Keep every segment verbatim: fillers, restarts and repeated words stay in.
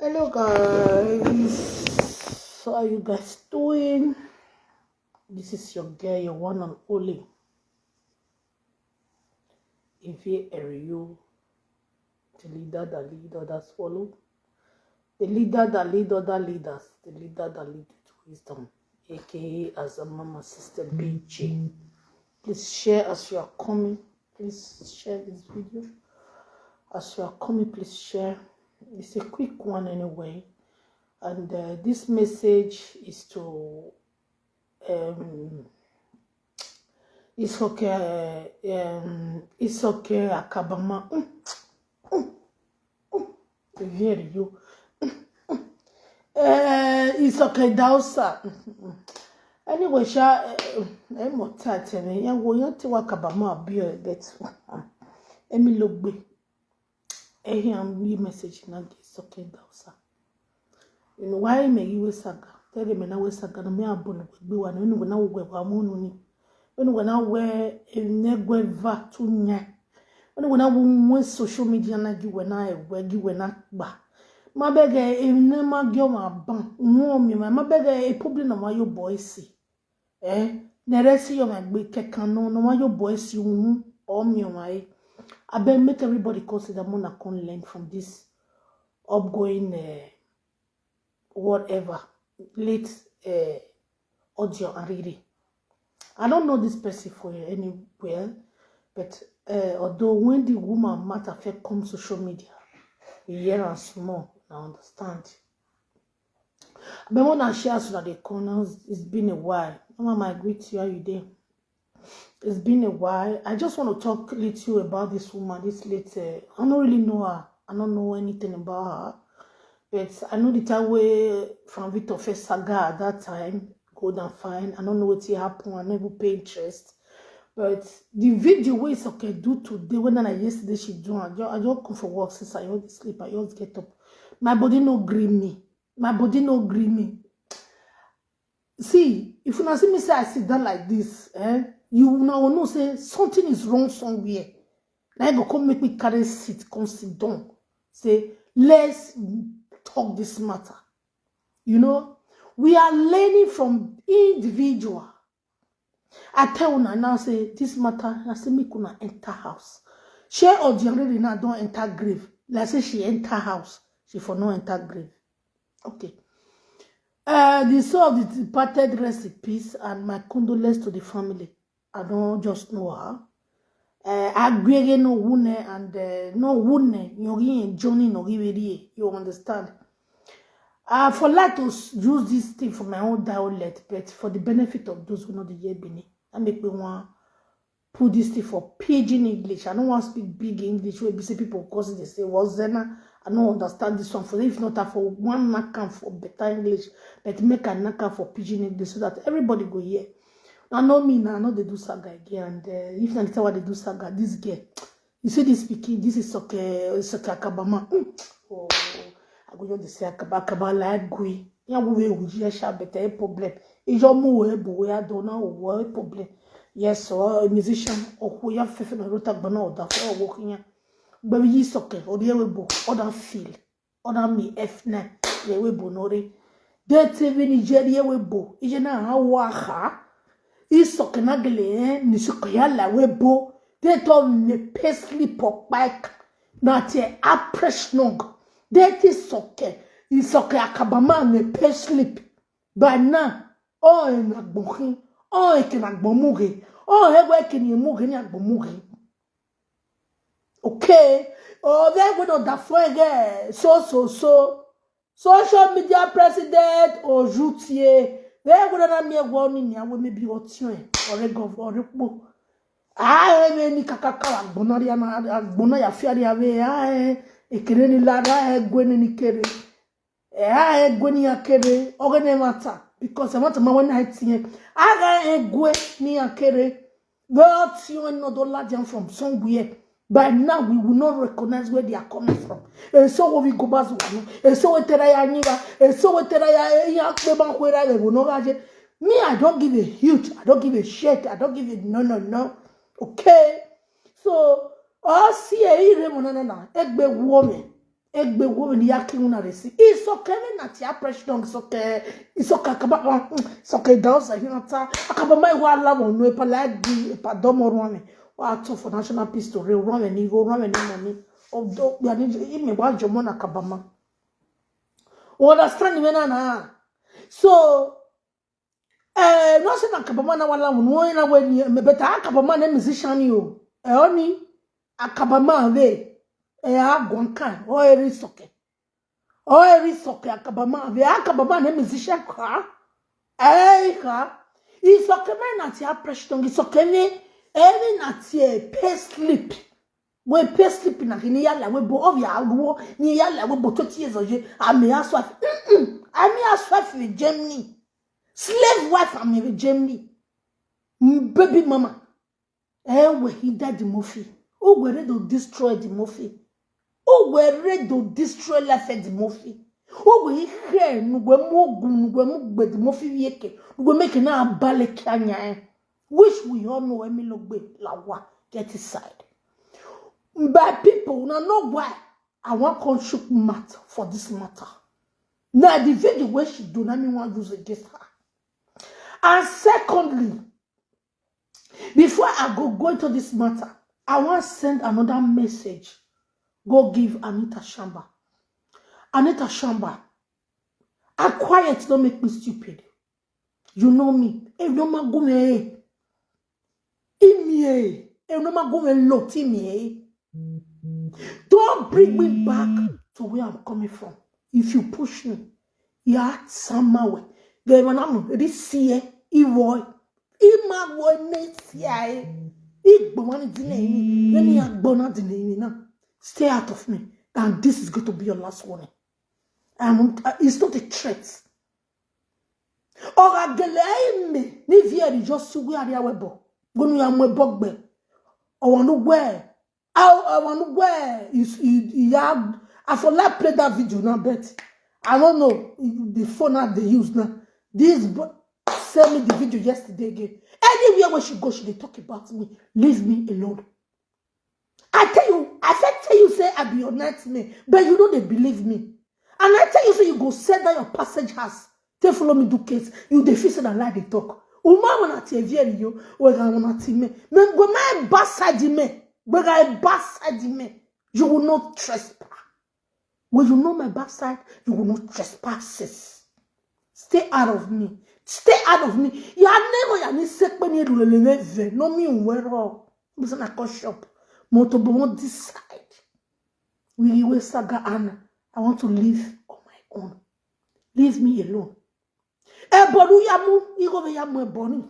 Hello guys, how are you guys doing? This is your girl, your one and only Ivy Eriyo, the leader that lead others follow, the leader that lead other leaders, the leader that lead you to wisdom, aka Azama, my sister B J. Please share as you are coming. Please share this video. As you are coming, please share. It's a quick one anyway. And uh, this message is to um, Isoke, um, Isoke Akabama. Mm, mm, mm. Very you. Uh, Isoke Dausa. Anyway, sha, eh, eh, mo ta tell me, yeah, wo yan ti wa Akabama abi o, but, ah, emi lo gbe. Eh, here am message na get Isoke Dausa. You know why me you saga? Tell me na we saga na me abon we gbe wa no, we na we wa mo no ni. Unu wena we enegwe va tunya. Unu wena we social media na gi wena ewe gi wena gba. Ma bege ene ma gi o ma ban. Wo mi ma, ma bege e problem na wa yo boy si. Eh? Neresi yo ma gbe kekan no, no wa yo boy si wu o mi o ma e. I beg make everybody consider mo na come learn from this upgoing, uh, whatever, late, uh, Audio Ariri. I don't know this person for anywhere, but uh, although when the woman matter first come social media, we hear am small, I understand. But when I share so that they come now, it's been a while. Mama, I greet you, how you dey? It's been a while. I just want to talk little about this woman, this lady. Uh, I don't really know her. I don't know anything about her. But I know the time where Frank Victor first saga at that time, go down fine. I don't know what happened. I never pay interest. But the video wey Isoke do today, when I yesterday she do, I just, I just come for work since I always sleep. I always get up. My body no gree me. My body no gree me. See, if una see me say I sit down like this, eh, you now know say something is wrong somewhere. Now you go come make me carry seat, come sit down. Say, let's talk this matter. You know, we are learning from individual. I tell una now say this matter, I say make una enter house. Shey Audio Ariri now don enter grave. Like say she enter house, she for no enter grave. Okay. Uh, the soul of the departed rest in peace and my condolence to the family. I don't just know her. Uh, Agwege no wune and uh, no wune, yogi and Johnny no giveri. You understand? I for like to s- use this thing for my own dialect, but for the benefit of those who know the year Benin, I make me one put this thing for pidgin English. I don't want to speak big English where busy people cause they say, "Well, Zena, I don't understand this one." For if not, I for one knock am for better English, but make a knock am for pidgin English so that everybody go hear. I know me now, I know they do saga again. And uh, if not, what they do saga, this girl, you see this pikin, this is Soke, Soke Akabama. Mm. Oh, I go just say Akaba, Akaba like gui. Ya we we we ya sha better problem. Ijo mu we bu we adona we problem. Yes, so a musician or who ya fefe na rota gbana oda for work ya. But we Isoke, or the we bo, or that feel, or that me F nine, ye we bo nore. That even Nigeria we bo, ije na ha wa ha. Isoke na gele, eh, ni Isoke ya la we bo. They told me pay slip or bike. Na te apres nog. That Isoke, Isoke Akabama ne pay slip. By now, oh, na gbohin, oh, eke na gbomuge, oh, ewe eke ni muge ni agbomuge. Okay, oh, they go to the flag, so, so, so. Social media president or Jutie, they go to me one in ya we maybe or tune or a gov or a po. Ah, eh, ni kakaka agbona ya na agbona ya fiari ya we, ah, eh, ekere ni lara, eh, gwe ni kere. Eh, ah, eh, gwe ni akere, oge ne matter, because I want to ma when I tie. Aga, eh, gwe ni akere. Well, you know the large from somewhere. By now, we will not recognize where they are coming from. And so we go back to one. And so we tell ya niba. And so we tell ya, eh, ya pe ba kwera le bo no gaje. Me, I don't give a huge, I don't give a shit, I don't give a no, no, no. Okay? So, all see a ire mo na na na. Egbe wo me. Egbe wo ni ya ki una resi. Isoke me na ti a pressure don isoke. Isoke akaba, isoke da osa hinata. Akaba mai wa la mo no e pa la di e pa do mo ruame. Wa to for national peace to re ruame ni go ruame ni mami. O do ya ni ime wa jomo na kabama. You understand me na na? So eh, no se na kabama na wala mo no na we ni me beta akabama na musician ni o. Eh, oni akabama ve. Eh, agwanka o eri soke. O eri soke akabama ve akabama na musician ka. Eh, ka. Isoke me na ti a pressure don isoke ni. Eri na ti e pay slip. We pay slip na kini yala we bo of ya ruo ni yala we bo twenty years oje. Ami aswaf. Mm-mm. Ami aswaf in Germany. Slave wife ami in Germany. Mm, baby mama. Eh, we he died the movie. Oh, we ready to destroy the movie. Oh, we ready to destroy life at the movie. Oh, we here, no we mogu, no we mugbe the movie yeke. No we make na abale kanya. Which we all know Emi Logbe Lawa get inside. But people, una know why I wan come shook mouth for this matter. Now the video wey she do, na me wan use against her. And secondly, before I go go into this matter, I wan send another message. Go give Anita Shamba. Anita Shamba, I quiet don't make me stupid. You know me. Hey, no ma go me. Imi eh. Hey, no ma go me lot imi eh. Don't bring me back to where I'm coming from. If you push me, ya sama we. Ge mana mo ri si e iwo. Ima wo ne si ai. Igbo wani dine imi. Then ya gbona dine imi na. Stay out of me. And this is going to be your last warning. I'm, uh, it's not a threat. Ọ̀rọ̀ àgẹ̀lẹ̀ ime ni vieri just where they were bo. Gonu ya mwe bogbe. Ọ̀rọ̀ no where. I, I want where is, is, is, I for like play that video now, but I don't know the phone that they use now. This boy send me the video yesterday again. Anywhere where she go, she dey talk about me. Leave me alone. I tell you, I fit tell you say I be your nightmare, but you no dey believe me. And I tell you say you go sell down your passage house, take follow me do case. You dey feel say na lie dey talk. Uma wanna tell you, we gonna wanna tell me. Me go my backside me. We got a backside me. You will not trespass. When you know my backside, you will not trespass. Sis. Stay out of me. Stay out of me. Ya never ya ni sekpe ni lulele ve. No me unwero. Bisa na call shop. Moto bo won't decide. We we saga Anna. I want to live on my own. Leave me alone. Eboru ya mu, igo be ya mu eboni.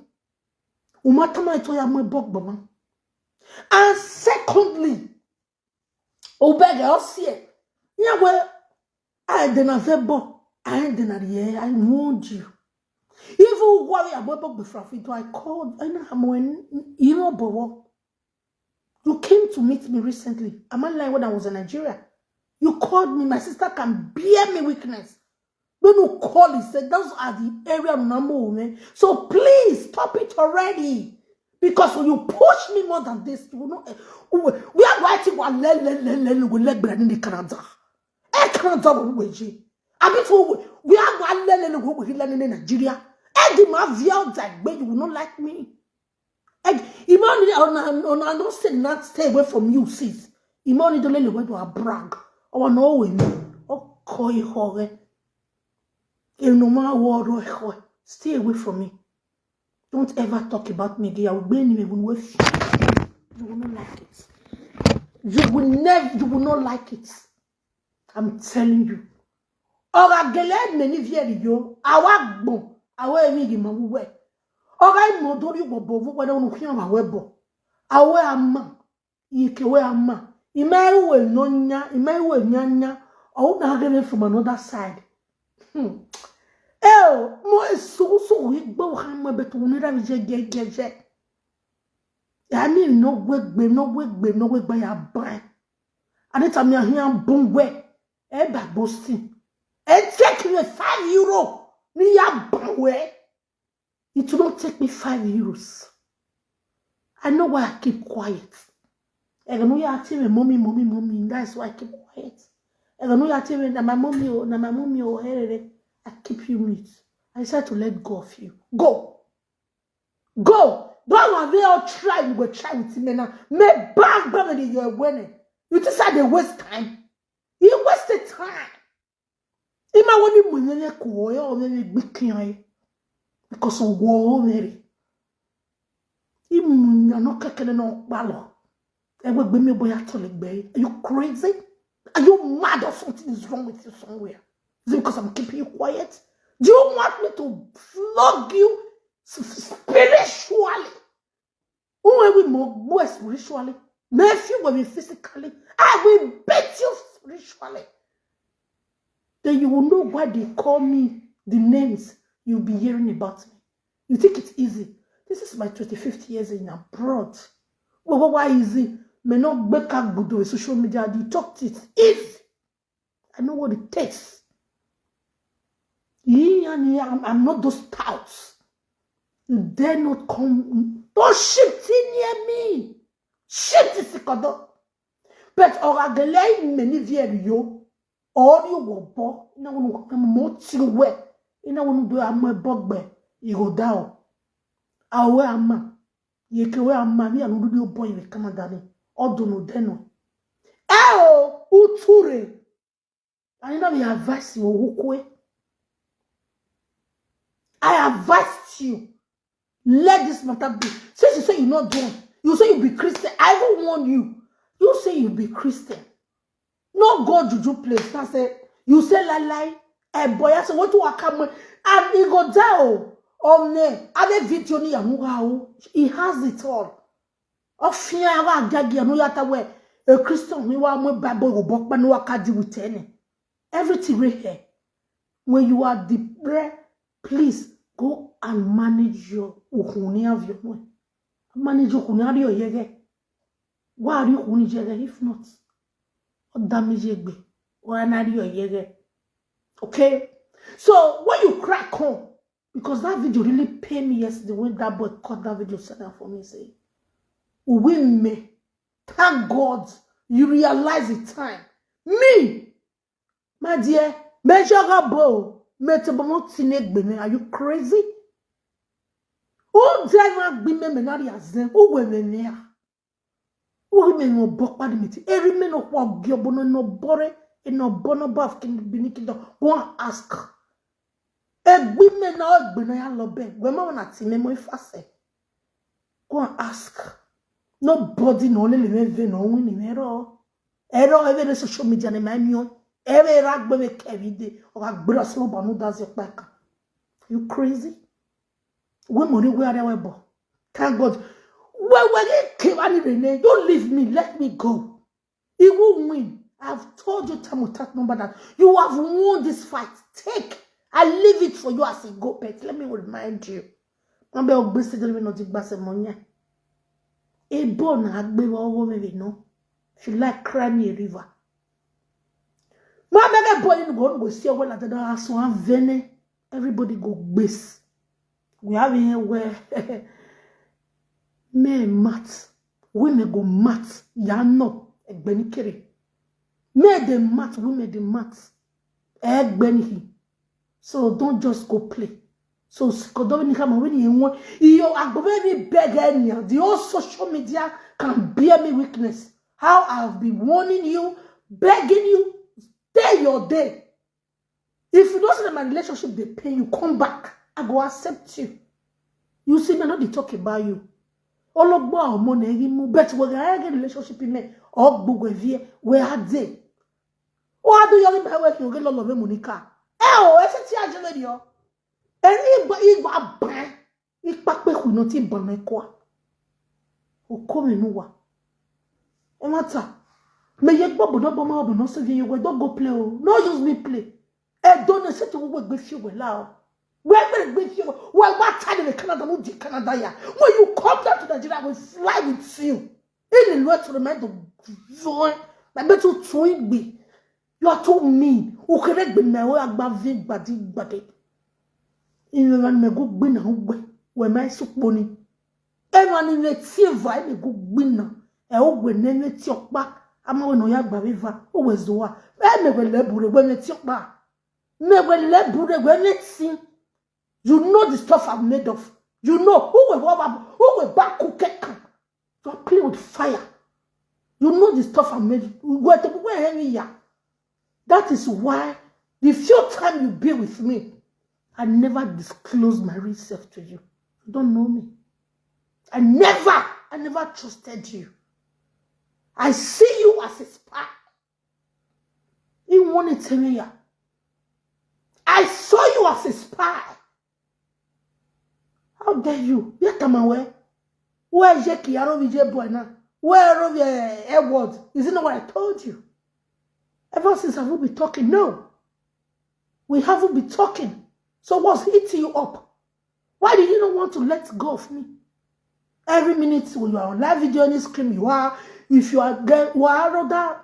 Umatama ito ya mu ebok bama. And secondly, obege osie. Nyawe, I dena vebo. I dena rie. I warned you. Even worry about bok before I called. I know how when you know bowo. You came to meet me recently. Am I lying when I was in Nigeria? You called me. My sister can bear me weakness. When you call, he said, those are the area number women. So please stop it already. Because when you push me more than this, you will not. We are writing one le le le le le we le brand in the Canada. E Canada we we je. Abi to we are one le le le we we le in Nigeria. E di ma via that way you will not like me. Eg, imo ni ona ona no say not stay away from you, sis. Imo ni dole le wedo a brag. O no we ni. O koi hore. E no ma wo ro ho. Stay away from me. Don't ever talk about me, dear. We ni me we. You will not like it. You will never, you will not like it. I'm telling you. Ora gele me ni vieri yo. Awa gbon. Awa emi gi ma we. Ora imo dori wo bo wo wa no hia wa we bo. Awe ama. Ike we ama. Ime uwe no nya, ime uwe nya nya. O na get me from another side. Hmm. Eh, mo esu su igbo ha mo betu ni ra je je je je. Ya ni no we gbe, no we gbe, no we gbe ya ban. Anita mi ahia bun we. E ba bosti. E take me five euro. Ni ya ban we. It will not take me five euros. I know why I keep quiet. I know you are telling me, mommy, mommy, mommy. That's why I keep quiet. I don't know your thing, na my mommy, oh, na my mommy, oh, hey, hey, hey. I keep you mute. I decide to let go of you. Go. Go. Don't have they all try, you go try with me now. Me bag, bag, in your way. You just had to waste time. You wasted time. Ima woni munyene kuoya omene bikiai. Because of war already. Imunya no kekele no balo. Ewe gbe me boya tole gbe. Are you crazy? Are you mad or something is wrong with you somewhere? Is it because I'm keeping you quiet? Do you want me to flog you s- s- spiritually? Who will more spiritually? Nephew will be physically. I will beat you spiritually. Then you will know why they call me the names you'll be hearing about me. You think it's easy? This is my twenty-fifth years in abroad. Well, why is it? May not make a good on social media. You talk it easy. I know what it takes. Yeah, I'm, I'm not those touts. You dare not come. Don't shift in near me. Shift is the corridor. But or I delay many very yo. Or you go bo. You know, when you come more to where. You know, when you do a more bugbe, you go down. Awe ama. Ye ke we ama, we anu do boy we Canada ni. Odo no deno. Eh o, uture. I never be advice you, Ukwe. I advised you. Let this matter be. Since you say you not doing, you say you be Christian. I even warn you. You say you be Christian. No go juju place. I say, you say lie lie. Eh, boy, I say, what do I come with? And he go down. On there. I have a video ni yamuga. He has it all. Ofia wa gagi anu yata we. A Christian ni wa mo Bible go bok pa no wa ka di with any. Everything right here. When you are depressed, please go and manage your uhuni of your way. Manage your uhuni of your yege. Why are you uhuni yege? If not, what damage yege? Or another your yege. Okay? So when you crack home, because that video really pained me yesterday when that boy cut that video, sent that for me, say, women, thank God you realize the time. Me, my dear, measurable, metabomotine, are you crazy? Who drive a women, Menaria Zen? Who women there? Women no bok pa di meti. Every men no kwa gyobono no bore. E no bono baf kin bini kido. Go and ask. Egbi men na egbi na ya lobe. We ma wana ti me mo ifase. Go and ask. Nobody no le le ve no win ni ero. Ero every social media ni my mion. Every rag be ke every day. O ga gbra so ba no dazi pa ka. You crazy? We money we are we bo. Thank God. Well, well, you came and you don't leave me. Let me go. He will win. I've told you time without number that you have won this fight. Take. I leave it for you as a go pet. Let me remind you. Number of best settlement not best money. A born a gbe wo wo me no. If you like, cry me a river. Ma bege boy ni go go see well at the aso an vene. Everybody go gbese. We have here where men mad, women go mad. Ya no, egbeni kere. Men dey mad, women dey mad. Egbeni he. So don't just go play. So sikodomi ni kama when you want, you are very beg any. The whole social media can bear me weakness. How I have been warning you, begging you, day your day. If you don't say that my relationship they pay you, come back. I go accept you. You see, me not dey talk about you. Ologbo omo na egi mu, but we ga get relationship in me. Ogbo we vie, we are there. O adu yori ba we ki oge lolo ve Monica. Eh o, ese ti aje le dio. Eri igba igba ba. Ipa pe ku no ti ba me kwa. O ko me no wa. E mata. Me ye gbo bono bomo bono se vie we don't go play o. No use me play. E don't say to we gbe fi we la o. We gbe gbe fi we. We wa ta de Canada, no di Canada ya. When you come down to Nigeria, we fly with you. Ele lo to remind the joy. Na be to to igbe. You are too mean. O kere gbe na o agba vi gbadi gbadi. Inu ran me go gbe na ugbe. We ma su poni. E ma ni ne ti va me go gbe na. E o gbe ne ne ti opa. Ama we no ya gba we va. O we zoa. E me we le bure we ne ti pa. Me we le bure we ne ti. You know the stuff I'm made of. You know who we wa who we back cook. You are playing with fire. You know the stuff I'm made. We to we ya. That is why the few time you be with me, I never disclose my real self to you. You don't know me. I never, I never trusted you. I see you as a spy. He wanted to me. I saw you as a spy. How dare you? Yet am aware. Where is Jackie? I don't be boy now. Where are you, Edward? Is it not what I told you? Ever since have we been talking? No. We haven't been talking. So what's eating you up? Why do you not want to let go of me? Every minute when you are on live video, any scream you are, if you are there, you are rather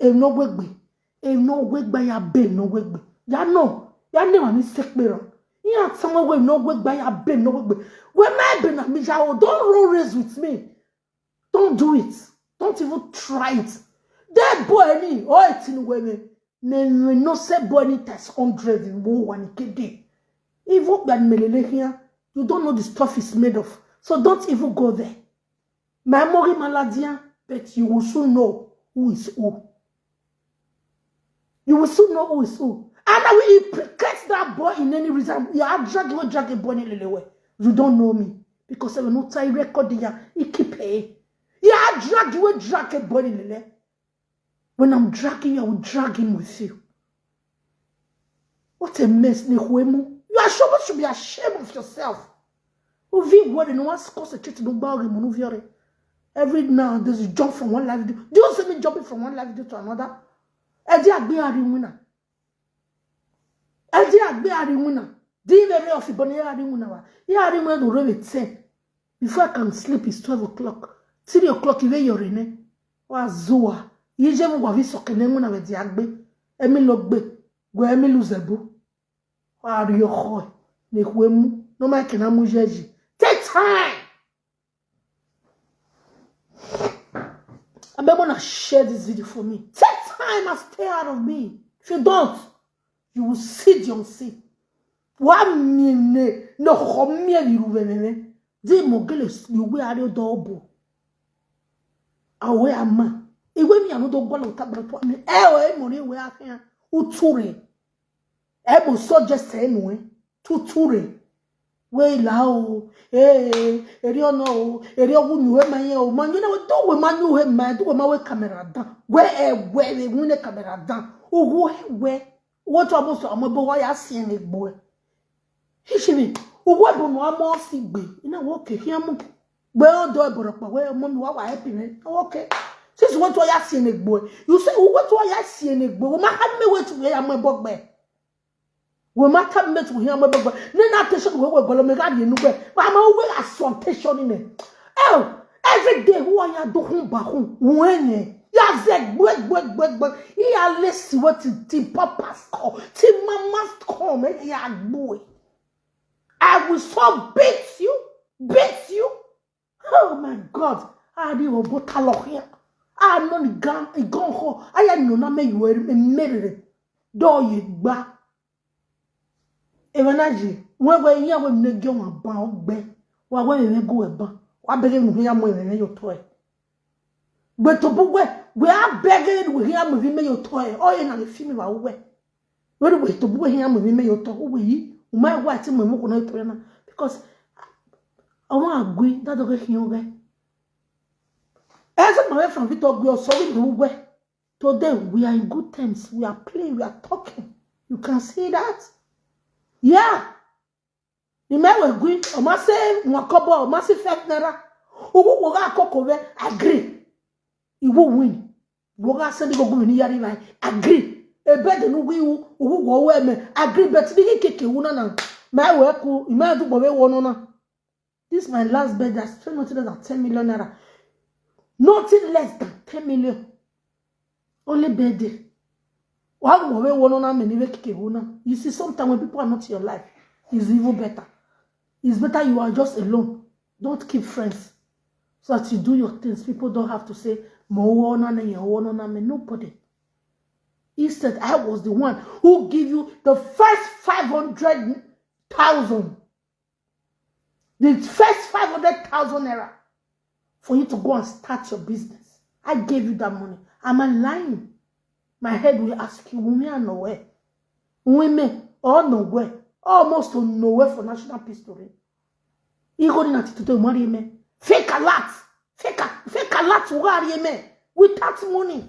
a no wegbe, a no wegbe ya be no wegbe. Ya no, ya never ni sekpero. Ya someone we no wegbe ya be no wegbe. We may be na me ya o, don't roll race with me. Don't do it. Don't even try it. That boy ni, oh, it's in women. Ne no se boy ni test hundred in wo one kede. Even that melele here, you don't know the stuff is made of. So don't even go there. My mori maladia, but you will soon know who is who. You will soon know who is who. And I will implicate that boy in any reason. You are drag you drag a boy in lelewe. You don't know me. Because I will not tie record ya. He keep pay. You are drag you drag a boy in lele. When I'm dragging you, I will drag him with you. What a mess, Nehuemu. You are supposed to be ashamed of yourself. Uvi word no one concentrate no bag him no viore. Every now and then you jump from one live video. Do you see me jumping from one live video to another? Edi agbe ari wina. Edi agbe ari wina. Di very of ibon ya ari wina wa. Ya ari wina do rebe ten. Before I can sleep, it's twelve o'clock. Three o'clock, iwe yore ne. Wa zuwa. Yije mu wa vi soke ne wina we di agbe. Emi lo gbe. Gwe emi lu zebu. Wa ri oho. Nehuemu. No ma kena mu jeji. Take time. I beg wanna share this video for me. Take time and stay out of me. If you don't, you will see the unseen. Wa mi ne no ho mi e ru we me me. Di mo gele you we are do obo. Awe ama. Iwe mi anu do gwa lo ta bro to mi. E o e mo re we afia. Uture. E mo so je se nu e. Tuture. We la o. Eh, eri ono o. Eri ogu nu e ma ye o. Ma ni na we do we ma nu e ma. Do we ma we camera down. We e we we mu ne camera down. Ugu e we. Wo to abo so amo bo wa ya si en egbo e. Hishimi. Ugu e bo no amo si gbe. Ina wo ke hi amo. Gbe odo e boro pa we mo mi wa wa happy me. Okay. Since wo to ya si en egbo e. You say wo to ya si en egbo. Wo ma ha me we to we ya mo e bo gbe. We ma ta me to hi amo e bo gbe. Ne na attention we we golo me ga ye nu gbe. Wa ma we assumption ni me. Oh, every day who are ya do hun ba hun. Wenye. Ya ze gbe gbe gbe gbe. Ya lesi we ti ti papa's call. Ti mama's call me ya gbe. I will so beat you. Beat you. Oh my God. I did a bottle of here. I know the gun, a gun ho. I am no na me you were a murderer. Do you gba. Ewe na ji, we we iya we ne gyo wa ba ogbe. Wa we ne go e ba. Wa bege nu ya mo ne yo to e. Gbe to bu we, we a bege nu ya mo vi me yo to e. O ye na le fi mi wa we. We we to bu we ya mo vi me yo to. We yi, o ma wa ti mo mo ko na to na. Because I want agree that okay hin o ge. Ese mo we from Victor gbe o so we nu we. Today, we are in good terms. We are playing, we are talking. You can see that. Yeah. Ni me we gwi, o ma se nwa kobo, o ma se five naira. Ugu wo ga koko we agree. Iwu win. Wo ga se di go gwi ni yari lai. Agree. Ebe de nu gwi u, ugu wo we me. Agree, but di keke wu na na. Me we ku, ime du bo we wo no na. This my last birthday. I spent nothing less than ten million naira. Nothing less than ten million. Only birthday. Wa wo we wo no na me ni we kike wo na. You see, sometimes when people are not in your life, it's even better. It's better you are just alone. Don't keep friends. So that you do your things. People don't have to say, Mo wo na ne ye wo no na me nobody. Instead, I was the one who give you the first five hundred thousand. The first five hundred thousand naira for you to go and start your business. I gave you that money. Am I lying? My head will ask you, Wunmi Anowe. Women, or nowhere. Almost to nowhere for national history. You go in to do money, man. Fake alert. Fake, a- fake alert, worry, man. Without money.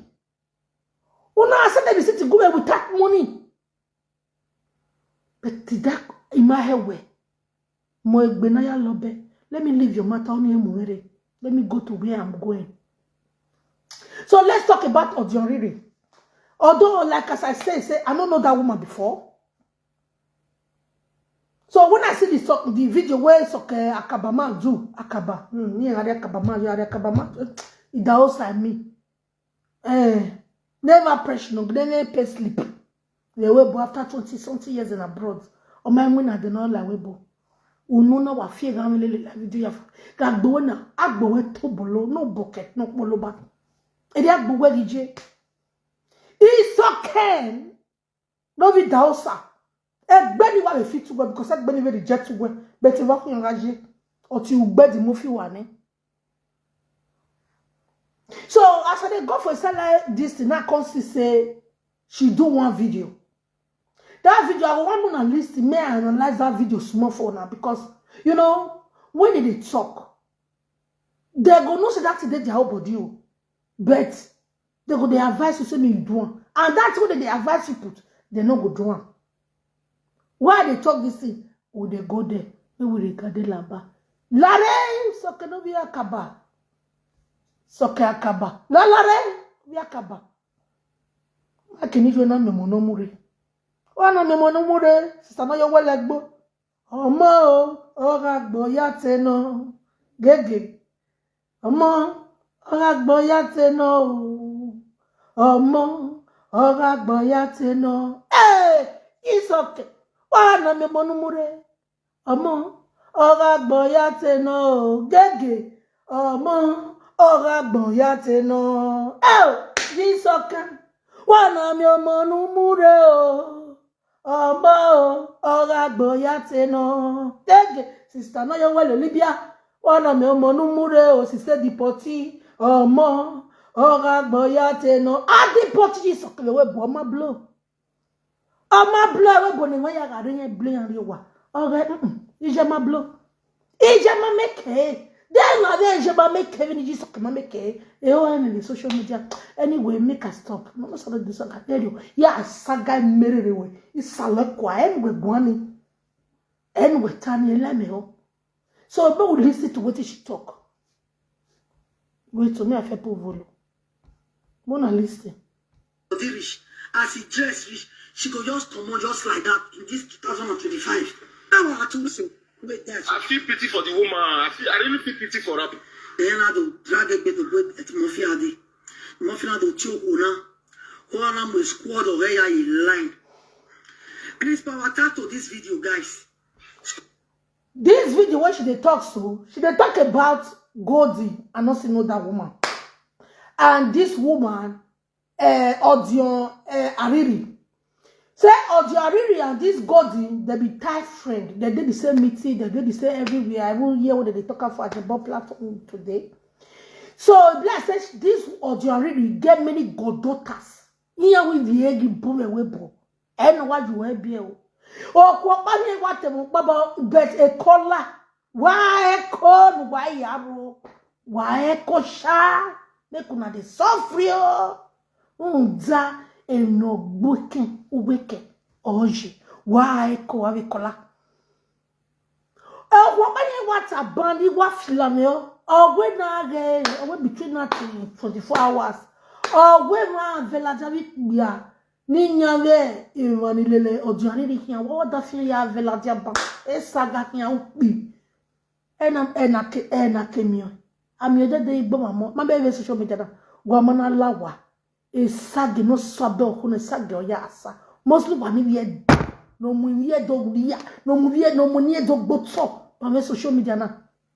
Una said they be sitting go without money. But did that in my head way? Mo egbe na ya lobe. Let me leave your matter on here, Muhere. Let me go to where I'm going. So let's talk about Odioriri. Although, like as I say, say I don't know that woman before. So when I see the so- the video where Soke Akabama do Akaba, hmm, me and Akabama, you are Akabama, it also I me. Eh, never pressure, no, never pay sleep. The way bo after twenty something years in abroad, oh my, when I don't know like we bo. Unu na wa fear ga lele la video ya. Ga gbo na, agbo we to bolo, no bucket, no bolo ba. Ede agbo we dije. It's okay. No be dausa. Egbe ni wa be fit to go because egbe ni be reject to go. But you walk in raje. Or ti ugbe di mo fi wa ni. So as I dey go for Salah this thing, I come see say she do one video. That video, I want to list me and analyze that video small for now because you know when they dey talk, they go know say that thing dey their whole body o. But they go dey advise you say me you do am, and that thing wey they dey advise you put, they no go do am. Why I dey talk this thing? We dey go there, we will regard the lamba. Lare soke no be akaba, soke akaba, la lare be akaba. Akini jo na memo no mure. Wa na memo no mure. Sister no yo wele gbo. Ọmọ o, ọ̀rá gbọ̀yà tẹ̀nà. Gègé. Ọmọ, ọ̀rá gbọ̀yà tẹ̀nà o. Ọmọ, ọ̀rá gbọ̀yà tẹ̀nà. Hey, it's okay. Wa na memo no mure. Ọmọ, ọ̀rá gbọ̀yà tẹ̀nà o. Gègé. Ọmọ, ọ̀rá gbọ̀yà tẹ̀nà. Hey, it's okay. Wa na memo no mure o. Ọmọ o, ọ̀rá gbọ̀yà tẹ̀nà. Gègé, sister no yo wele Libya. Wa na memo no mure o, sister deport. Ọmọ, ọ̀rá gbọ̀yà tẹ̀nà. A deport yi sokele we bo ma blow. Ọmọ blow we bo ni wọ́n ya ga re yẹn blow yan re wa. Ọ̀rẹ́, mm, ije ma blow. Ije ma make. Then na there ije ma make ni ji sokele ma make. E o any social media. Anyway, make I stop. No, no, sorry, this one. Tell you. Yeah, saga mere re we. Isala kwa anyway gwani. Anyway, tani eleme o. So make we listen to what she talk. Wait to me, I feel poor volo. Mona listen. Body reach. As he dress reach, she go just comot just like that in this two thousand and twenty-five. That was her too so. Wait there. I feel pity for the woman. I feel, I really feel pity for her. Then I do drag a bit of weight at Mafia Day. Mafia do choke una. All I'm with squad of A I in line. Please power tap to this video, guys. This video wey she dey talk so, she dey talk about Goldie. I no still know that woman. And this woman, uh, Odion uh, Ariri. Say Odion Ariri and this Goldie, they be tight friend. They dey the same meeting, they dey the same everywhere. I won't hear what they talk about at the Bob platform today. So e be like say this Odion Ariri get many goddaughters. Here we the egg boom away bo. And why you will be o. O ko pa ni wa te mo pa ba bet e kola. Wa e ko nu wa ya ro. Wa e ko sha. Make una dey suffer o. Nza e no gbuke uweke oji. Wa e ko wa be kola. E wa pa ni wa ta ban ni wa fila me o. Owe na ge, owe between that twenty-four hours. Owe ma vela javi gbia. Ni nyave imanilele Odion Ariri hian wa da fian ya vela diaba. E saga hian upi. Ena ena ke ena ke mio. Ami ede de igbo mamo. Ma be social media na. Wa mana lawa. E sage no sabe o kuna sage o ya asa. Mostly wa ni ye. No mu ye do ya. No mu ye no mu ni do gbotso. Ma be social media na.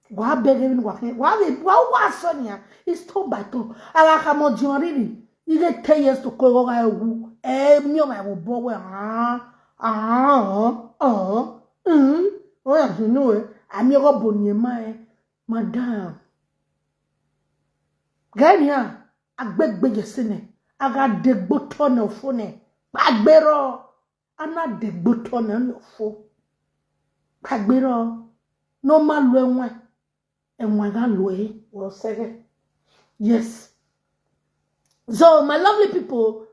Wa beg even wa wa wa wa Sonia. It's turn by turn. Ala kamo John Riri. Ile ten years to ko ga ewu. Eh, mi o ma wo bo we. Ah, ah, ah. Mm. Oh, yeah, you know it. I'm your boy, my madam. Gani ya, agbegbe yesene, aga degbo tone ofone. Pagbero, ana degbo tone ofo. Pagbero, no ma lo enwe, enwe ga lo e, wo sege. Yes. So, my lovely people,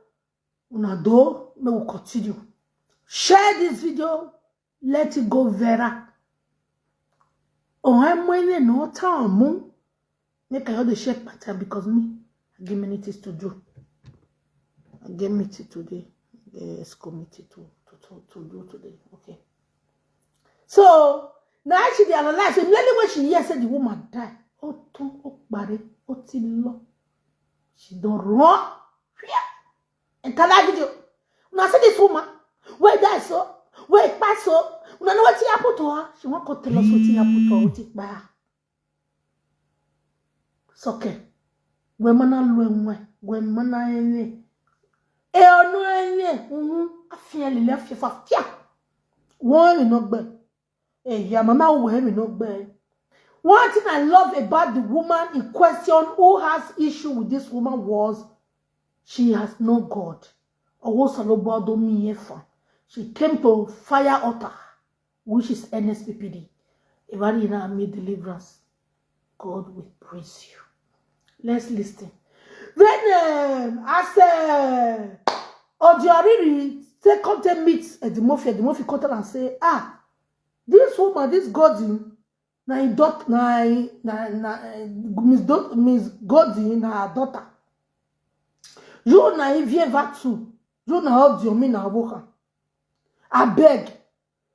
una do, may we continue. Share this video, let it go viral. Oh, I'm waiting no time. Make I all the shake my time because me, I get many things to do. I get meeting today. Yes, committee to, to, to, to do today. Okay. So, now she dey analyze immediately when she hear say the woman die. Oh, to, oh, bare, oh, ti lo. She don't run. And can I video? Una see this woman? Where die so? Where pass so? Una know what happen to her? She won't go tell us what happen to her, what it by her. Soke. Gwe mana lwe nwe. Gwe mana ene. E ono ene. Mhm. Afia lile afia fa fia. Won mi no gbe. Eh, ya mama wo mi no gbe. One thing I love about the woman in question who has issue with this woman was she has no God. Owo salobo do mi efa. She came to fire altar, which is N S P P D. If I did not make deliverance, God will praise you. Let's listen. Then, um, as uh, Ojo Ariri, say come take meet Edimofi, Edimofi come tell and say, ah, this woman, this Godin, na him dot na him- na na eh, Miss Dot Miss Godin na her daughter. You na him Vieva too. You na Odiomi na Aboka. I beg.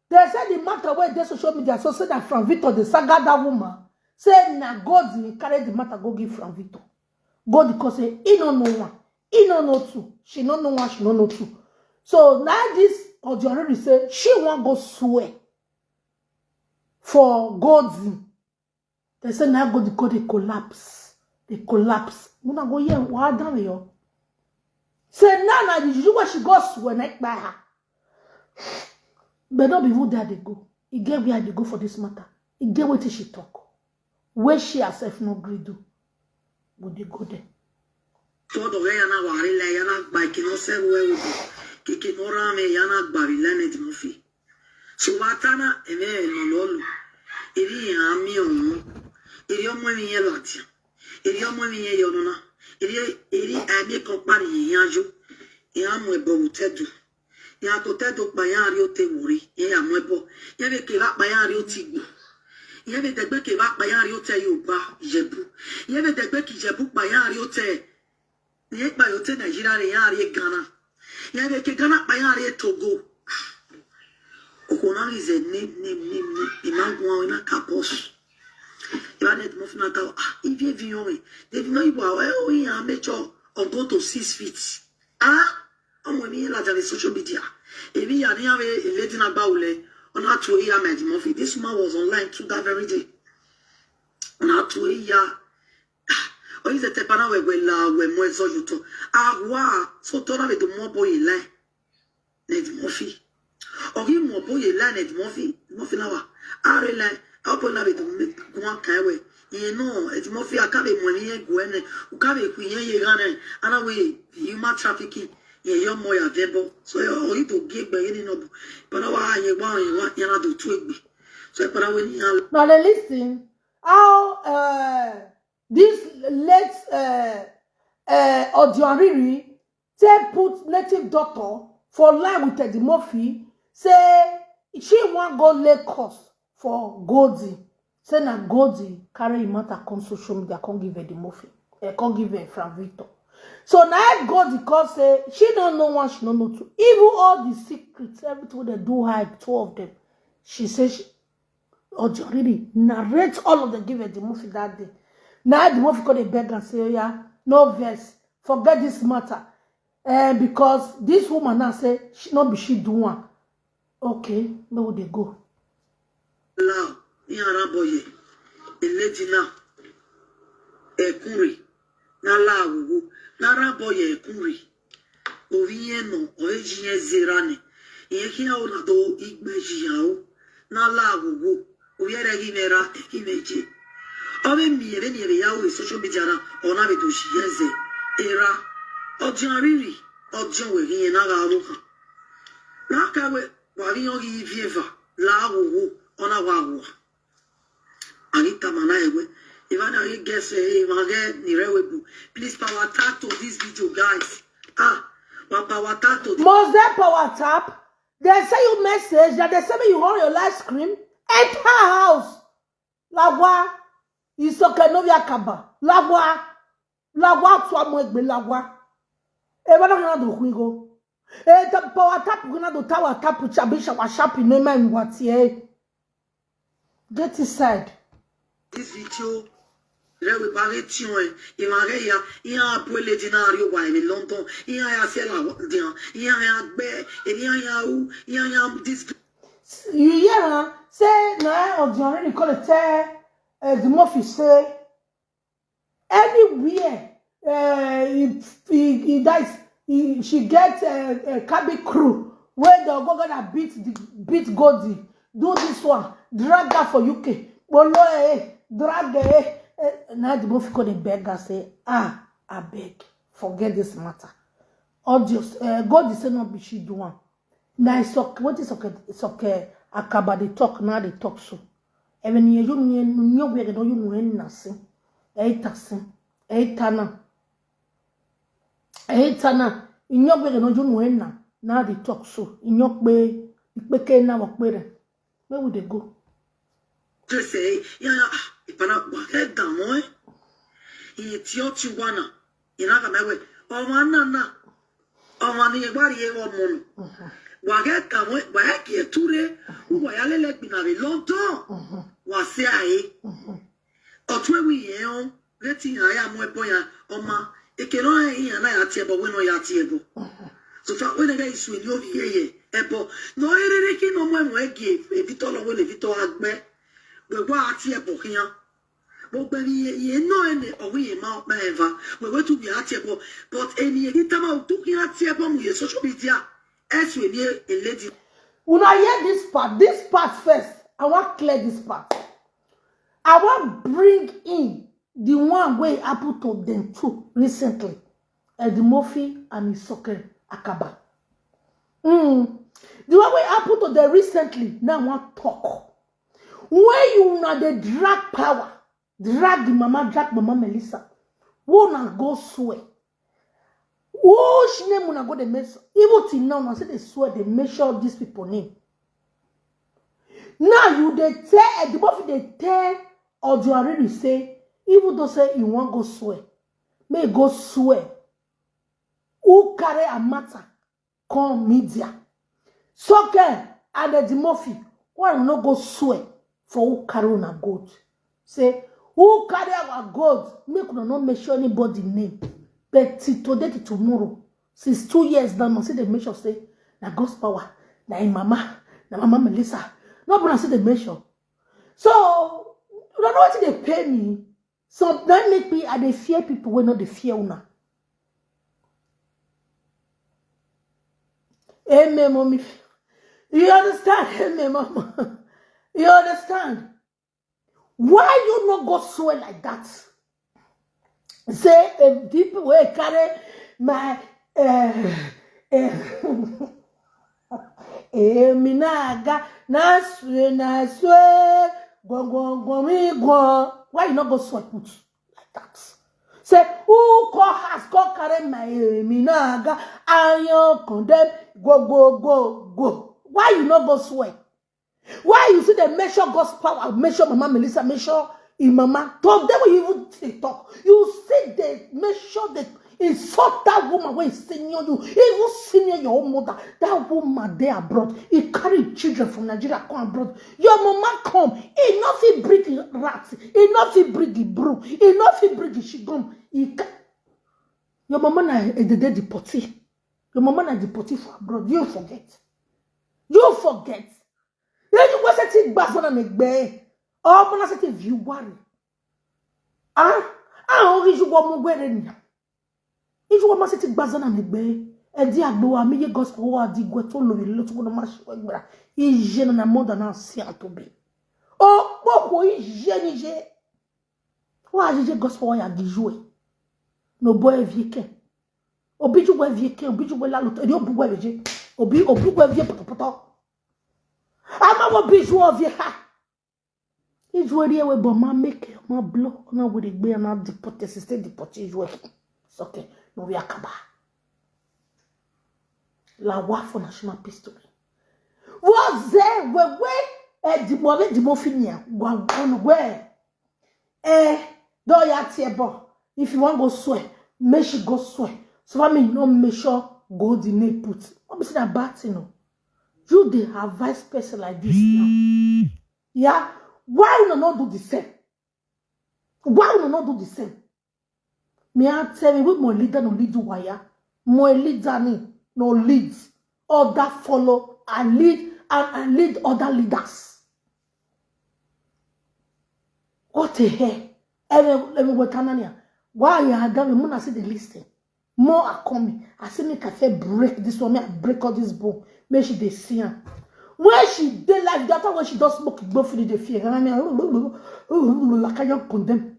They say the matter where they social media so say that Frank Victor the saga that woman say na Godin carry the matter go give Frank Victor. God because say he no know one, he no know two, she no know one, she no know two. So now this Ojo Ariri say she wan go swear for Godin. They say now God go dey collapse, dey collapse. Una go hear what down yo. Say now na the juju wey she go swear na by her. But no be who there they go. E get where they go for this matter. E get wetin she talk. Where she herself no gree do. Go dey go there. Todo ve yana wari la yana gba kino se we we. Kiki no rame yana gba bi la ne Edimofi. So watana eme no lolu. Eri ya mi on. Eri omo mi ye lati. Eri omo mi ye yonona. Eri eri ami ko pari ye yanju. Ya mo ebo utedu. Ya to tedu pa ya ri ote wori. Ya ya mo ebo. Ya be ke ba pa ya ri oti gbo. Ya be degbe ke ba pa ya ri ote Yoruba Ijebu. Ya be degbe ki Ijebu pa ya ri ote. Ye pa yo te Nigeria re ya re Ghana. Ye be ke Ghana pa ya re Togo. Oko na ri ze ni ni ni ni imangu wa na kapos. Iba ne mo fina ta ah ibi evi yo mi. De bi no ibo awe o ya mecho or go to six feet. Ah omo mi la jare social media. Ebi ya ni ave a lady na gba ule. Ona to ya me Edimofi. This woman was online too that very day. Ona to ya Oyize te pana we we la we mo ezo yuto. Awa so to na be to mo boye la. Ne Edimofi. Ogi mo boye la ne Edimofi. Edimofi na wa. Are la. Apo na be to me gwa kai we. Ye no Edimofi aka be mo ni ye gwe ne. U ka be ku ye ye ga ne. Ana we human trafficking. Ye yo mo ya vebo. So yo ogi to ge gbe ye ni no bu. Pana wa ye wa ye wa ya na do tu egbe. So pana we ni ya. Now they listen how uh, this late uh, uh, Ojo Ariri take put native doctor for line with Edimofi say she wan go Lagos for Goldie. Say na Goldie carry him matter come social media come give Edimofi. Eh, come give uh, Frank Victor. So now Goldie come say she don't know one, she don't know two. Even all the secrets, everything wey dem do hide, two of them. She say she Ojo Ariri narrate all of them give Edimofi that day. Now Edimofi come dey beg and say, oh yeah, no vex, forget this matter. Uh, because this woman now say she no be she do one. Okay, no they go. Lao, ni ara boye. Eledina, Ekure, Nala Awowo, Nara Boy Ekure, Ovieno, Oejien Zerane, Yehia Olado, Igbejiao, Nala Awowo, Oviere Himera, Ekimeje. Ove mi, eve mi, eve yao, social media na, ona ve do shi yeze, era, Ojan Riri, Ojan we, Hien Nara Awoha. Na kawe, Wavion Givieva, La Awowo, ona Wawa. Anita Manaewe. If I don't get say, if I get Nirewebu, please power tap to this video, guys. Ah, but power tap to this. Mose power tap. They say you message that they say you hold your live screen. Enter house. Lawa. It's okay, no yakaba. Lawa. Lawa to amwegbe lawa. E bana na do kwigo. E ta power tap gina do tower tap chabisha wa sharp in my what ye. Get inside. This video, Rewe Bare Tion, Imare ya, Iya Abuele Dinario wa in London, Iya ya Sela Dian, Iya ya Gbe, Iya ya U, Iya ya this. You hear her say na Ojan Riri call it uh, the Murphy say anywhere uh, he, he, he dies, he, she get a, a cabin crew where the go gonna beat the beat Goldie, do this one, drag her for U K, bolo eh, drag eh, eh. Now the Murphy call the beggar say ah, I beg, forget this matter. Audience, uh, Goldie say no be she do one. Na soke wetin soke soke akaba dey talk na dey talk so. Ebe ni eyo ni ni obi ege no yunu en na sin. E ta sin. E ta na. E ta na. Inyo obi ege no yunu en na na dey talk so. Inyo pe ipeke na wo pe re. Where would they go? Just say, yeah, yeah, ah, ipana, wake down, eh? He tio chiwana. Inaga mewe. Omanana. Omani egwari ego mono. Wage kamwe, wage ture, uwa ya lele gbina be London. Wa se aye. Otwe wi ye on, reti ya ya mo ebo ya, oma, ekero e ya na ya ti ebo, we no ya ti ebo. So fa we na ga isu ni obi ye ye, ebo. No erere ki no mo mo ege, e Victor lo we le Victor agbe. We wa ati ebo kiyan. Mo gbe ni ye, ye no ene, owi ye ma, ma eva. We we tu bi ati ebo. But eni ye ki tama utu ki ati ebo mu ye social media. Esu eni e lady. Una hear this part, this part first. I wan clear this part. I wan bring in the one wey happen to them too recently. Eddie Murphy and Isoke Akaba. Mm. The one wey happen to them recently, now I wan talk. When you una dey drag power, drag the mama, drag mama Melissa, who una go swear? Which name una go dey mention? Even till now, una still dey swear dey mention these people name. Now you dey tell Eddie Murphy dey tell Ojo Ariri say even though say you wan go swear, may go swear. Who carry a matter come media? Soke and Eddie Murphy, why you no go swear for who carry una gold? Say who carry our gold? Make una no mention anybody name. But till today to tomorrow, since two years now, una still dey mention say na God's power, na im mama, na mama Melissa. No be una still dey mention. So una know wetin dey pay me. So that make me I dey fear people wey no dey fear una. Amen, mommy. You understand? Amen, mama. You understand? Why you no go swear like that? Say if people wey carry my uh, uh, emi na aga na sue na sue gwon gwon gwon mi gwon. Why you no go swear put like that? Say who call house call carry my emi na aga ayan condemn go go go go. Why you no go swear? Why you see the measure God's power, measure Mama Melissa, measure in mama? Today when you even dey talk, you see the measure the insult that woman wey senior you, even senior your own mother. That woman dey abroad. He carry children from Nigeria come abroad. Your mama come. He no fit bring him rat. He no fit bring him broom. He no fit bring him shigum. He ca- your mama na a dead deportee. Your mama na deportee for abroad. You forget. You forget. Then you go say ti gbasana me gbe. Or mama say ti view worry. Ah, ah, ori ju wo mo gwere ni. Iju wo ma se ti gbaza na mi gbe. E di agbo wa mi ye gospel wa di gwe to lo mi lo to no ma shi we gbara. Ije na na more than na si atobi. O po ko ije ni je. Wa je je gospel wa ya gi ju e. No boy e vie ke. Obi ju we vie ke, obi ju we la lo to. Edi obu we je. Obi obu we vie poto poto. Ama wo bi ju o vie ha. Iju eri ewe bo ma make ma blow na we de gbe na deport e, stay deport iju e. It's okay. No we akaba. La wa for national pistol. Wo ze we we e di mo we di mo fini a. Wa ono we. Eh, do ya tie bo. If you wan go swear, make she go swear. So for me, no make sure go the name put. What be say na bad thing o? You dey advise person like this now. Yeah, why una no do the same? Why una no do the same? Me I tell you, we more leader no lead you wire. More leader ni no lead. Other follow and lead and, and lead other leaders. What the hell? Every every what Tanania? Why you are down? Muna see the listen. More are coming. I say make I fit break this one. Make I break all this bone. Make she dey see am. When she dey like that, when she don smoke, go finish the fear. And I mean, like I don't condemn.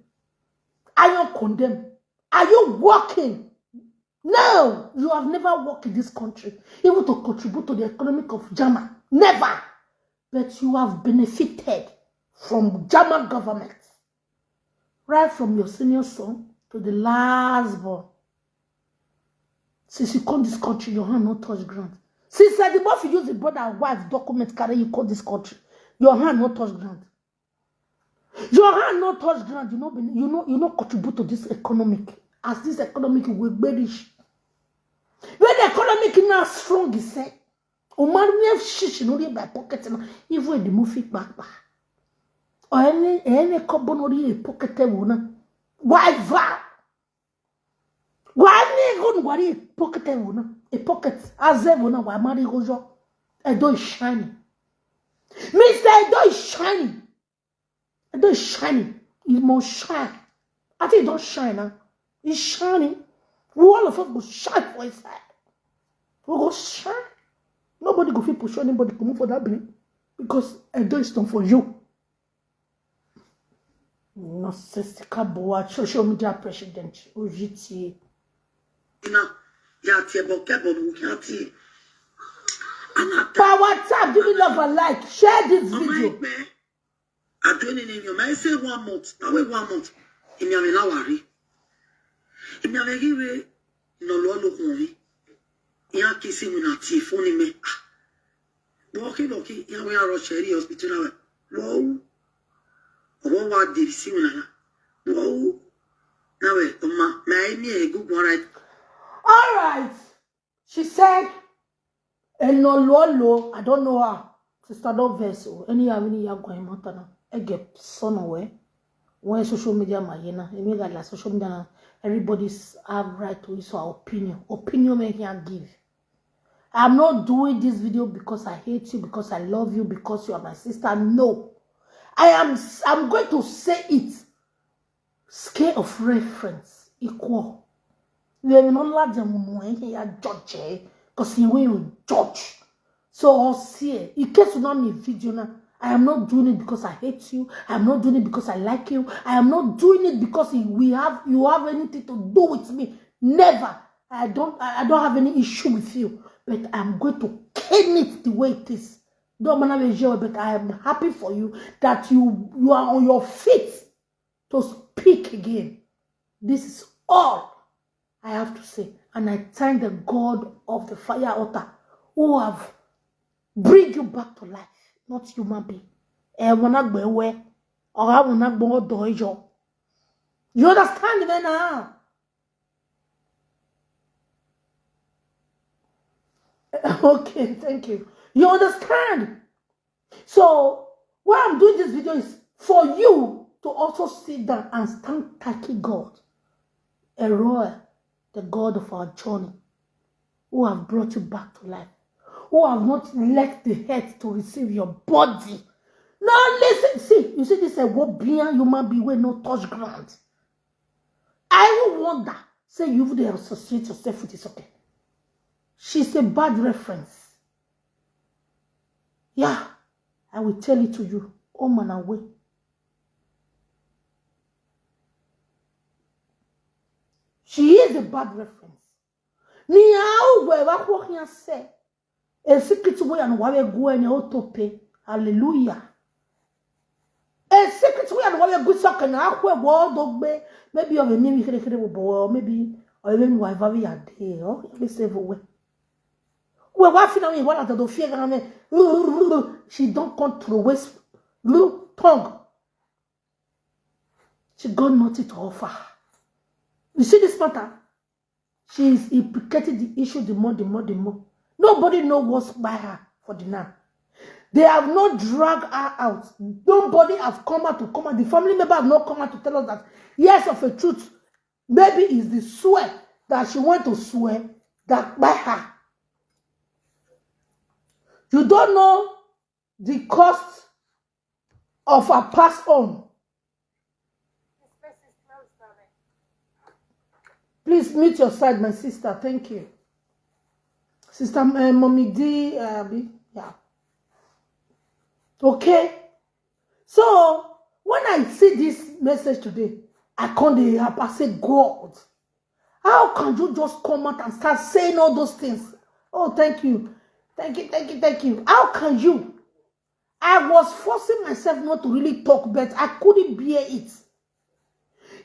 I don't condemn. Are you working? No, you have never worked in this country, even to contribute to the economic of German. Never. But you have benefited from German government. Right from your senior son to the last born. Since you come this country, your hand no touch ground. Since I the boy use the brother and wife document carry you come this country, your hand no touch ground. Your hand no touch ground, you no be you no you no contribute to this economic. As this economic will be rich. When the economic now strong, he say, Omar we have shish no dey by pocket now. Even the movie back. Or any any couple no dey pocket e wona. Why va? Why me go no worry pocket e wona? A pocket as e wona wa mari go jo. E don shine. Mister E don shine. E don shine. E must shine. I think e don shine now. E shining. We all of us go shine for inside. We go shine. Nobody go fit push anybody comot for that building because Edo is not for you. Nonsensical boy, social media president, O G T. Ina ya ti ebo kebo mu ki ati. Power tap, give me love and like, share this video. Adoni ni mi o ma say one month. Na we one month. Imi ame la wari. Imi ame give we no lo lo kun mi. Iya kisi mi na ti fun ni me. Bo ki lo ki iya we aro sheri hospital na we. Wo. Owo wa de si mi na. Wo. Na we o ma ma imi e gugu right. All right. She said, Eno lo lo, I don't know her. Sister, don't vex o. Anyhow, any ya go in matter now. I get son away. When social media my yena, I mean like social media now, everybody's have right to his or her opinion. Opinion make can give. I'm not doing this video because I hate you, because I love you, because you are my sister. No. I am I'm going to say it. Scale of reference equal. You are not allowed to know anything you are judge because you will judge. So I'll see in case you know me video now. I am not doing it because I hate you. I am not doing it because I like you. I am not doing it because we have you have anything to do with me. Never. I don't I don't have any issue with you. But I'm going to cane it the way it is. Don't matter where you are, but I am happy for you that you you are on your feet to speak again. This is all I have to say. And I thank the God of the fire altar who have bring you back to life, not human being. Eh, wanna go away, or I wanna go do your. You understand me now? Okay, thank you. You understand? So, why I'm doing this video is for you to also sit down and stand thanking God. Eroi, the God of our journey, who have brought you back to life, who have not let the head to receive your body. Now listen, see, you see this a wobian human being will not touch ground. I even wonder, say you dey associate yourself with Isoke. She's a bad reference. Yeah, I will tell it to you. Oh, man, away. She is a bad reference. Ni au we wa kwa se. A secret way and wa we go and otope. Hallelujah. A secret way and wa we go so can akwe wo dogbe. Maybe of a maybe kere kere bo, maybe or even wa va we a day. Oh, we save away. We wa fina we wa la do fear. She don't control waste tongue. She got nothing to offer. You see this matter? She is implicating the issue the more, the more, the more. Nobody know what's by her for the now. They have not dragged her out. Nobody have come out to come out. The family member have not come out to tell us that, yes, of a truth, maybe it's the swear that she went to swear that by her. You don't know the cost of her pass on. Please mute your side, my sister. Thank you. Sister uh, Mommy D, uh, yeah. Okay. So when I see this message today, I can't dey up. I say, God, how can you just come out and start saying all those things? Oh, thank you. Thank you, thank you, thank you. How can you? I was forcing myself not to really talk, but I couldn't bear it.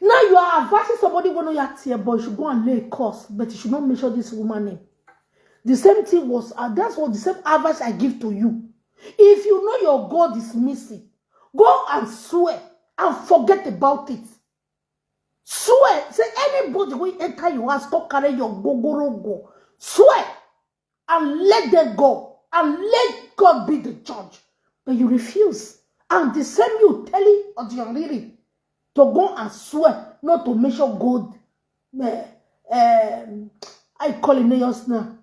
Now you are advising somebody when you are tear boy should go and lay a curse, but you should not mention this woman name. The same thing was uh, that's what the same advice I give to you. If you know your God is missing, go and swear and forget about it. Swear, say anybody will enter your house, go carry your gogoro go. Swear and let them go and let God be the judge. But you refuse. And the same you telling Ojioriri to go and swear not to mention God. Eh, um, I call him names now.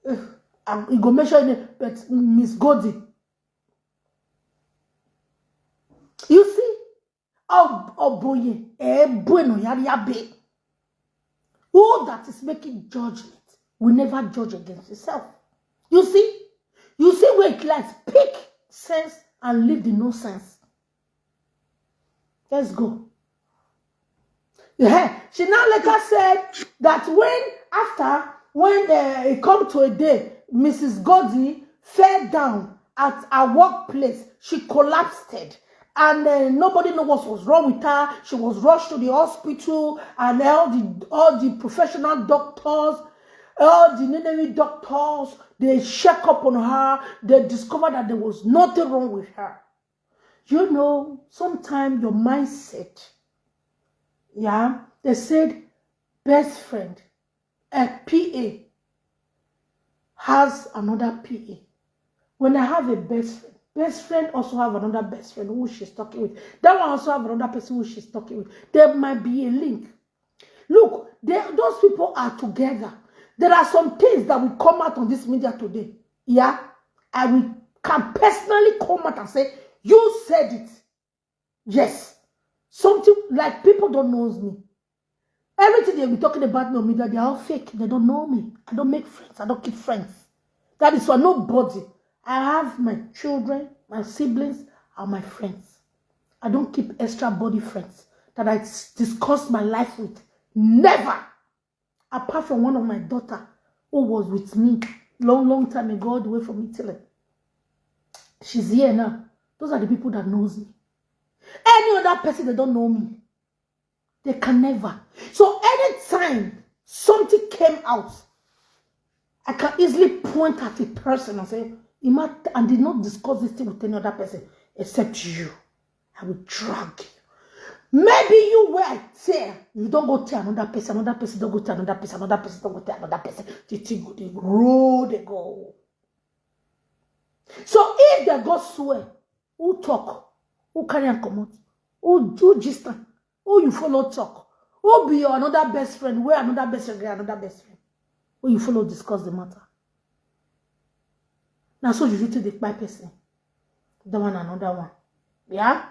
Eh, um, he go mention it, but Miss Goldie. You see, Ob- Oboye, eh, bueno, yari yabe. Who that is making judgment will never judge against himself. You see, you see where it lies. Pick sense and leave the nonsense. Let's go. Yeah. She now later said that when after when uh, it come to a day, Missus Goldie fell down at her workplace. She collapsed and uh, nobody know what was wrong with her. She was rushed to the hospital, and all the all the professional doctors, all the Nnewi doctors, they check up on her. They discovered that there was nothing wrong with her. You know, sometimes your mindset, yeah, they said best friend, a P A has another P A. When I have a best friend, best friend also have another best friend who she's talking with. That one also have another person who she's talking with. There might be a link. Look, they, those people are together. There are some things that will come out on this media today. Yeah, I will can personally come out and say, you said it. Yes, something like people don't know me. Everything they be talking about me on media, they are all fake. They don't know me. I don't make friends. I don't keep friends. That is why nobody. I have my children, my siblings, and my friends. I don't keep extra body friends that I s- discuss my life with. Never. Apart from one of my daughter who was with me long, long time ago, all the way from Italy. She's here now. Those are the people that knows me. Any other person, they don't know me. They can never. So anytime something came out, I can easily point at a person and say, "Ima, I did not discuss this thing with any other person except you. I will drag you." Maybe you where I tell, you don't go tell another person, another person don't go tell another person, another person don't go tell another person. The thing go, they roll, they go. So if they go swear, who talk? Who carry and comot? Who do gist am? Who you follow talk? Who be your another best friend? Where another best friend get another best friend? Who you follow discuss the matter? Now so you take the kpai person. That one another one. Yeah?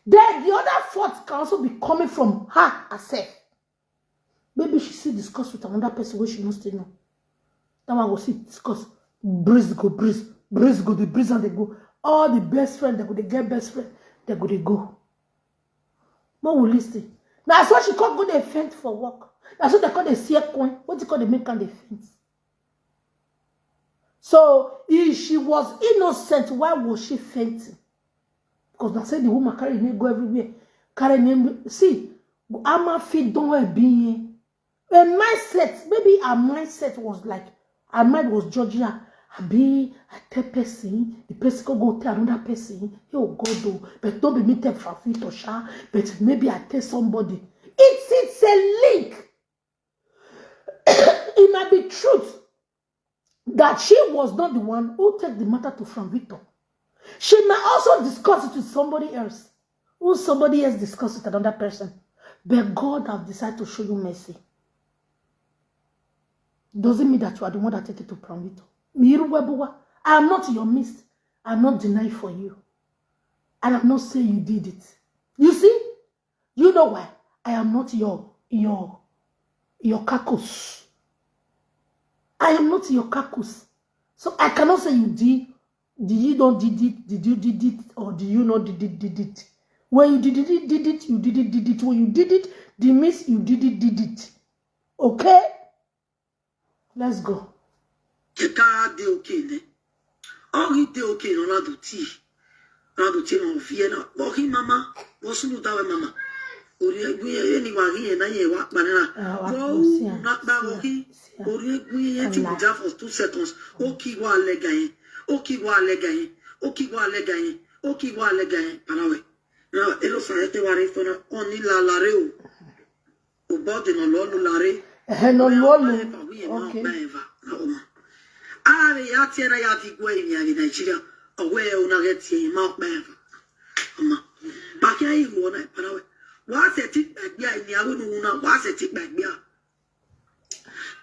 Then the other fault can also be coming from her herself. Maybe she still discuss with another person wey she no still know. That one go still discuss. Breeze go breeze. Breeze go dey breeze and dey go. All the best friend, they go dey get best friend. They go dey go. Mo will listen. Na so she come go dey faint for work. Na so they come dey see coin. What you call dey make am dey faint? So if she was innocent, why was she fainting? Because na say the woman carry me go everywhere. Carry me. See, Ama fit don well be a mindset. Maybe her mindset was like, her mind was judging her. Abi I tell person, the person go go tell another person. Hey, oh God, oh, but don't be me tell Franfito Sha. But maybe I tell somebody. It's it's a link. It might be truth that she was not the one who take the matter to Frank Victor. She might also discuss it with somebody else, who somebody else discuss with another person. But God have decided to show you mercy. Doesn't mean that you are the one that take it to Frank Victor. Miru Webuwa, I am not your midst. I'm not denying for you. And I'm not saying you did it. You see? You know why? I am not your your your carcass. I am not your carcass. So I cannot say you did did you don't did it, did you did it, or do you not did it did it. When you did it did it, you did it did it. When you did it, the means you did it did it. Okay? Let's go. Keka de okay ne. Ori de okay no na do ti. Na do ti no fie na. Ori mama, wo sunu da we mama. Ori egwu ye ni wa ri ye na ye wa pa na. Wo na pa ori. Ori egwu ye ti buja for two seconds. Oki wa lega ye. Oki wa lega ye. Oki wa lega ye. Oki wa lega ye. Panawe. Na elo sa ye te wa re fo na oni la la re o. Ubodi no lolu lare. Eh, no lolu. Okay. Are ya tiena ya di gwe ni ya Nigeria. Owe una get ye ma okpeva. Ama. Bakia ihu ona panawe. Wa se ti gbagbe ni awe nu una wa se ti gbagbe.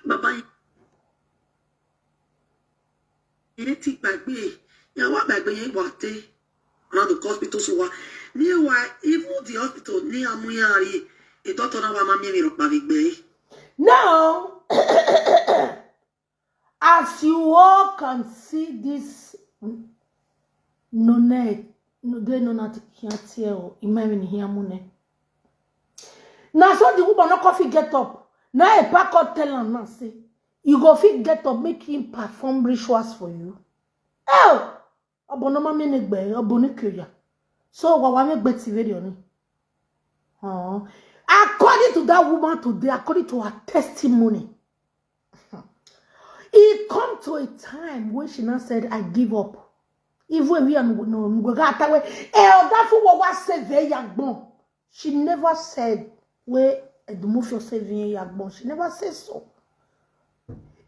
Baba. Ye ti gbagbe. Ya wa gbagbe ye wa te. Around the hospital so wa. Meanwhile, even the hospital ni amuyari. E doctor na wa ma mi mi ro pa vigbe. Now, as you all can see this, no ne, no dey no na here o. Imagine here mune. Now so the woman no coffee get up. Now a pack up tell am now say you go fit get up, make him perform rituals for you. Oh, Obonoma menegbe, Obonikeria. So wawa megbe ti video ni. Uh, according to that woman today, according to her testimony, it come to a time when she now said, I give up. Even if we are no go gata we, eh, that for what was said there yagbon. She never said where Edumofio said yagbon. She never said so.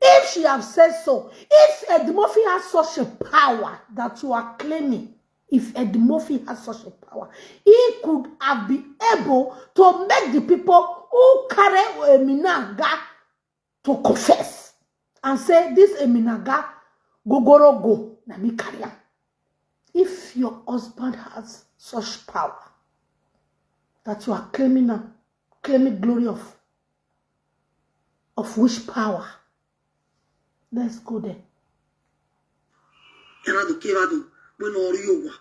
If she have said so, if Edumofio has such a power that you are claiming, if Edumofio has such a power, he could have been able to make the people who carry Eminaga to confess and say, this Eminaga gogorogo na me carry am. If your husband has such power that you are claiming now, claiming glory of of which power? Let's go there. Yana do keva do. When no ori owa.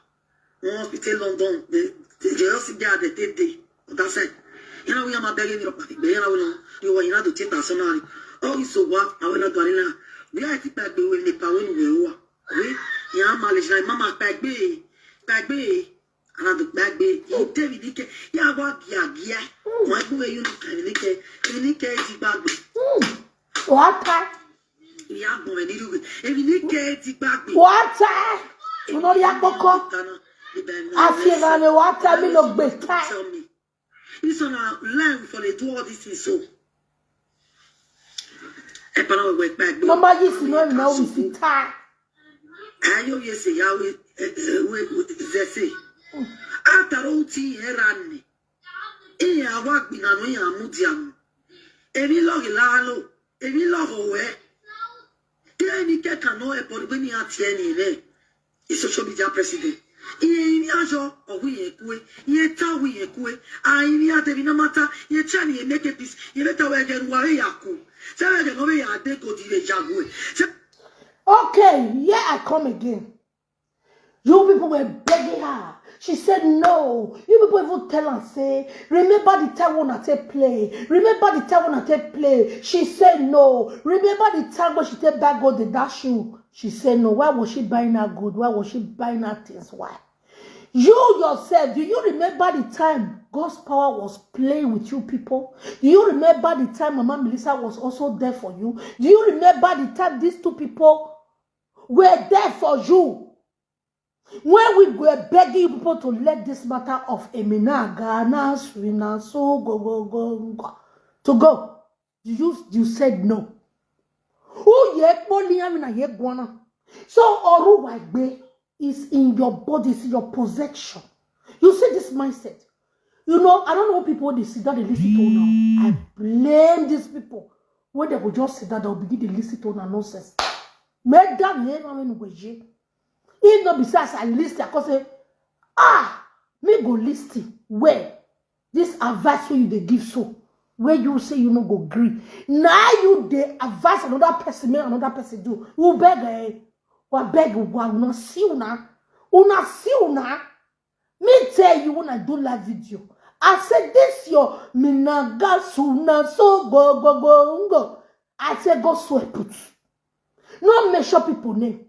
One hospital London. They they just get the take day. That's it. Yana we am begging you. Yana we no. You wa yana do take personally. Oh, it's so what? I will not do it now. We are think that we will need power when we are. We ya ma le jina mama pegbe. Pegbe. Ana do gbagbe. Ite mi nike. Ya wa gia gia. Wa ku we you nike mi nike. Mi nike ti gbagbe. Wata. Ya gbon mi ni ruwe. Emi nike ti gbagbe. Wata. Unori akpoko. Afiera le wata mi lo gbe ta. It's on our line for the do all this thing so. E pa na we gbagbe. Number yìí sì náà ìnáwó mi sí ta. Ayo ye se ya we we zese. Ataro ti era ni. Iya wa gbina no ya mu diam. Ebi lo gilalo. Ebi lo ho we. Teni ke kano e por beni atieni ne. I social media president. Ihe iri ajo owi ekwe, ihe ta wi ekwe, a iri ade bi na mata, ihe chani ye make peace, ye leta we ge ruwa we ya ku. Se we ge no we ya de go di le jagwe. Se Okay, here I come again. You people were begging her. She said no. You people even tell her, say, remember the time when I take play. Remember the time when I take play. She said no. Remember the time when she take back gold the dash you. She said no. Why was she buying her gold? Why was she buying her things? Why? You yourself, do you remember the time God's power was playing with you people? Do you remember the time Mama Melissa was also there for you? Do you remember the time these two people were there for you? When we were begging you people to let this matter of Emina, Ghana, Swina, so go, go, go, go, to go, you, you said no. Who ye kpoli ya mina ye gwana? So Oruwagbe is in your body, is in your possession. You see this mindset. You know, I don't know people they sit down, they listen to now. I blame these people. When they go just sit down, they'll begin to listen to una nonsense. Make that name, I mean, if not besides, I listen, I can say, ah, me go listen. Where? This advice wey you dey give so, wey you say you no go gree. Na you dey advise another person, make another person do. You beg, eh? Wa beg, wa una see una. Una see una. Me tell you when I do live video. I say this your minaga suna so go, go, go, go. I say go swear put. No mention people name.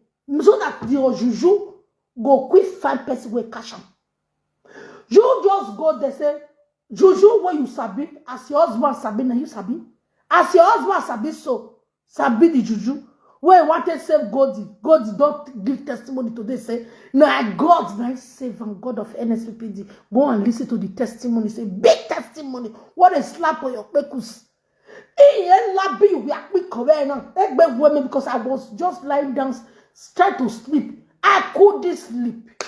So that the juju go quick find person wey catch am. You just go there say, juju wey you sabi, as your husband sabi, na you sabi. As your husband sabi so, sabi the juju. Wey want to save Godi. Godi don give testimony today say, na God na him save am, God of N S P P D. Go and listen to the testimony. Say big testimony. What a slap on your pekus. Iye labi we are quick correct now. Egbe women, because I was just lying down, trying to sleep. I couldn't sleep.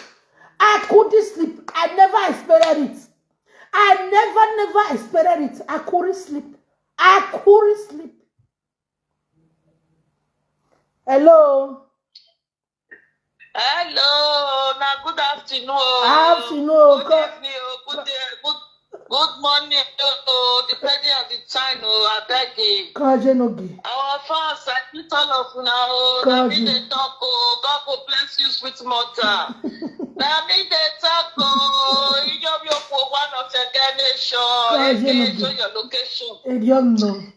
I couldn't sleep. I never expected it. I never, never expected it. I couldn't sleep. I couldn't sleep. Hello. Hello, na good afternoon. Oh. Afternoon. Good evening. Oh. Good day. Good, good morning. Oh, depending on the time. Oh, I beg you. Kaje nogi. Our fans, I greet all of now. Oh. Na me they talk. Oh, God will bless you, sweet mother. Na me they talk. Oh, you know, you for one of the nation. Kaje nogi. Your location. Ediom no.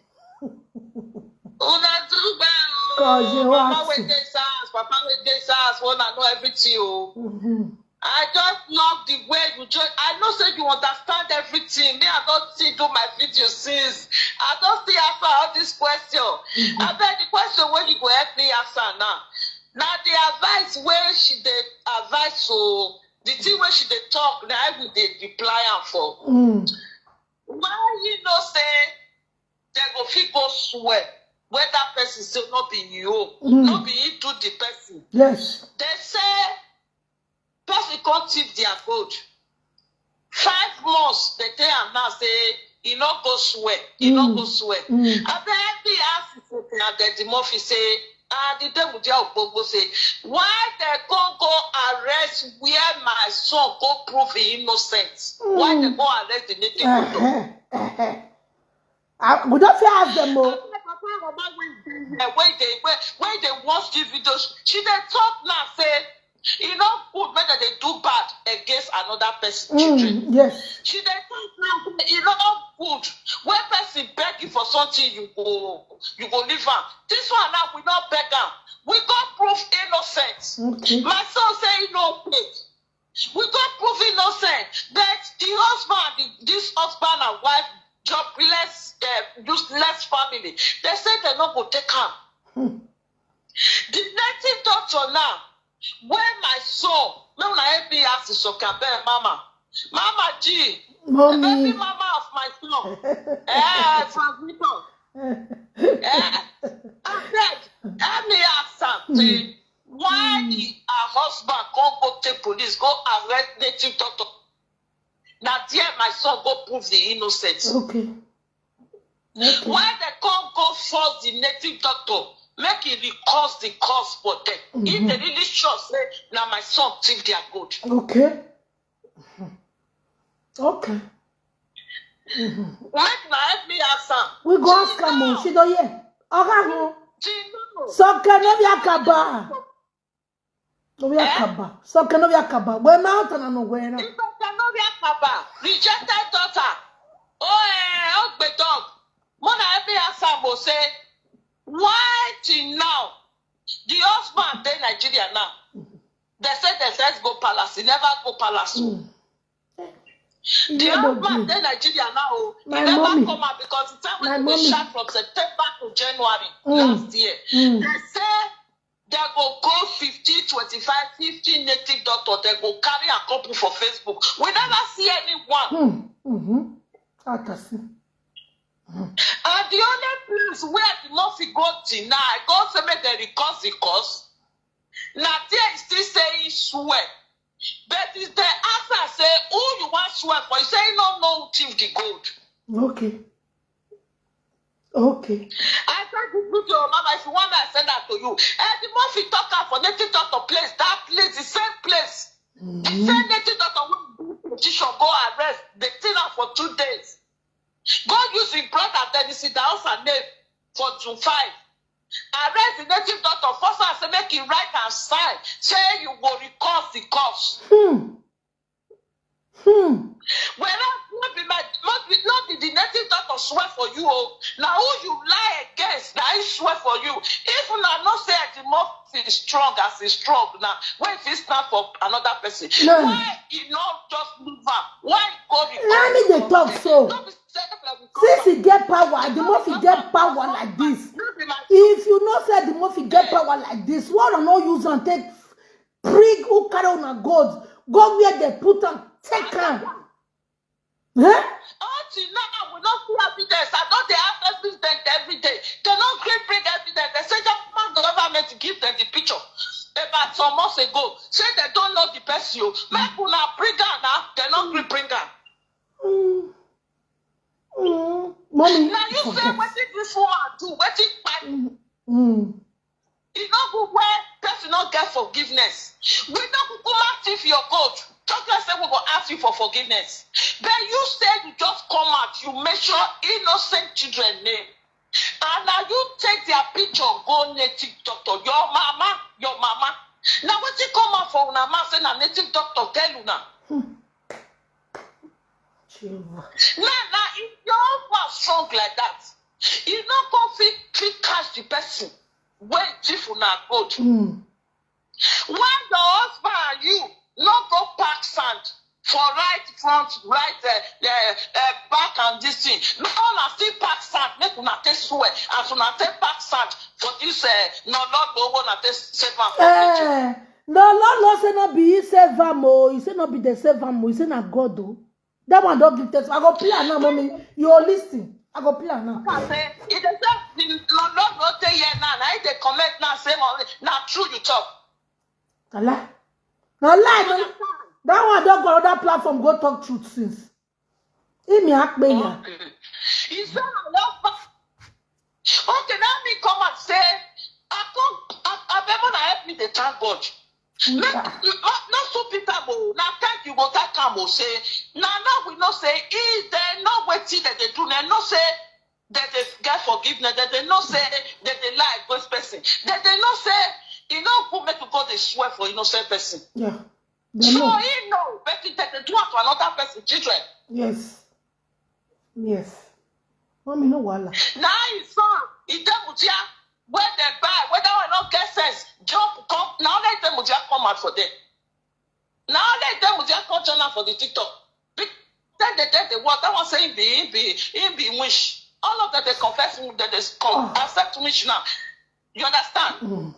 Una do well. Cause you Mama ask. Wey dey SARS, Papa wey dey SARS, wanna know everything. Oh. Mm-hmm. I just love the way you just. I know say you understand everything. Me, I don't still do my video since. I don't still answer all this question. I bet the question when you go help me answer now. Now the advice where she dey advise, so the thing where she dey talk, now I will dey reply am for. Mm. Why you know say they go fit go swear where that person say no be you, Mm. no be you do the person. Yes. They say person come thief their gold. Five months they tell am now say he no go swear, he no Mm. go swear. Mm. I beg the ask for President Murphy say, ah, the day with their Ogbogbo say, why they go go arrest where my son go prove he innocent? Why they go arrest the native doctor? Uh-huh. Uh-huh. I, we don't feel ask them more. Papa Mama wey dey here, wey dey wey wey dey watch the video, she dey talk now say e no good make dem dey do bad against another person children. Mm, yes. She dey talk now say e no good when person beg you for something, you go you go leave am. This one now, we no beg am, we go prove innocent. Okay. My son say he no pay. We go prove innocent, but the husband, the, this husband and wife, jobless, uh, useless family, they say they no go take am. Hmm. The native doctor now, when my son, when I help me ask the soccer, mama, mama G, Mommy. Baby mama of my son, eh, transmitter, eh, I beg, help me ask am, say, why the her husband come go take police, go arrest native doctor? Na there my son go prove the innocence. Okay. Okay. Why they come go force the native doctor make e record the cause for them. If they really sure say na my son thief their gold. Okay. Okay. Make na help me ask am. We go ask am o. She don hear. Oga ho. She know. Soke no be akaba. No be akaba. Soke no be akaba. We ma ota na no we na. If I cannot be akaba, rejected daughter. Oh, eh, Ogbe dog. Mona help me ask am o say, why till now? The husband dey Nigeria now. They say they first go palace. He never go palace. The Yeah, husband the dey Nigeria now. Oh. He My never mommy. come out because the time My when they mommy. shot from September to January Mm. last year, Mm. they say they go go fifty, twenty-five, fifty native doctor. They go carry a couple for Facebook. We never see anyone. Hmm. Mm-hmm. Atasi. And the only place where the Murphy go deny, go say make they record the cause. Now there is still saying swear. But if they ask her say who you want swear for, you say you don't know who thief the gold. Okay. Okay. I said this video, mama, if you want me, I send that to you. And the Murphy talk out for native doctor place, that place, the same place. The same native doctor will position, go arrest. They still am for two days. Go use his brother Dennis Idahosa name for June five. Arrest the native doctor, force am say make he write and sign. Say you go record the cause. Hmm. Hmm. Whereas no be my no be no be the native doctor swear for you o. Na who you lie against na he swear for you. If una know say the Murphy is strong as he strong now, wey fit stand for another person, No. Why he no just move am? Why he go record Let me the dey talk cause? so. No be say na record Since he get power, the Murphy get power like this. No be my If you know say the Murphy get power like this, why una no use am take bring who carry una gold, go where they put am, take am. Eh? Until now, we no see evidence. I don dey ask evidence every day. They no gree bring evidence. They say German government give them the picture about some months ago. Say they don't know the person. Oh. Make una bring am now. They no gree bring am. Mm. Mm. Mommy, Now you say forget. Wetin this woman do? Wetin kpai? Mm. E no good when person no get forgiveness. We no kukuma thief your gold. Talk like say we go ask you for forgiveness. But you say you just come out, you mention innocent children name. And now you take their picture, go native doctor. Your mama, your mama. Now wetin come out for una mouth say na native doctor tell una. Jehovah. Now, now if your husband strong like that, you no go fit fit catch the person wey thief una gold. Mm. Why your husband and you no go pack sand for right front, right uh, uh, uh, back and this thing? Make una still pack sand, make una take swear as una take pack sand for this uh, no lord go una take save am for nature. Eh, no, Lord, Lord say no be he save am o. He say no be they save am o. He say na God o. That one don give test. I go play am now, mommy. You listen. I go play am now. I say, if they say the no lord no dey here now, na if they comment now say na true you talk. Na lie. Na lie, no. That one don go another platform, go talk truth since. Imi akpeya. Okay. He say I love pa- Okay, now me come and say, I come, I, I beg una help me dey thank God. Make, not, not so Peter go, now thank you go thank am o say, now now we know say, if they know wetin dem dey do, dem know say dem dey get forgiveness, dem dey know say dem dey lie against person, dem dey know say e no good make you go dey swear for innocent person. Yeah. They So know. He know, but if dem dey do am to another person children. Yes. Yes. Mommy, no wahala. Na him son, Idemudia, wey dem buy, wey that one no get sense, jump come, na only Idemudia come out for there. Na only Idemudia come join am for the TikTok. Be- Then they tell the world, that one say him be, him be, him be witch. All of them, they confess, they, they come, Ah. accept witch now. You understand? Mm.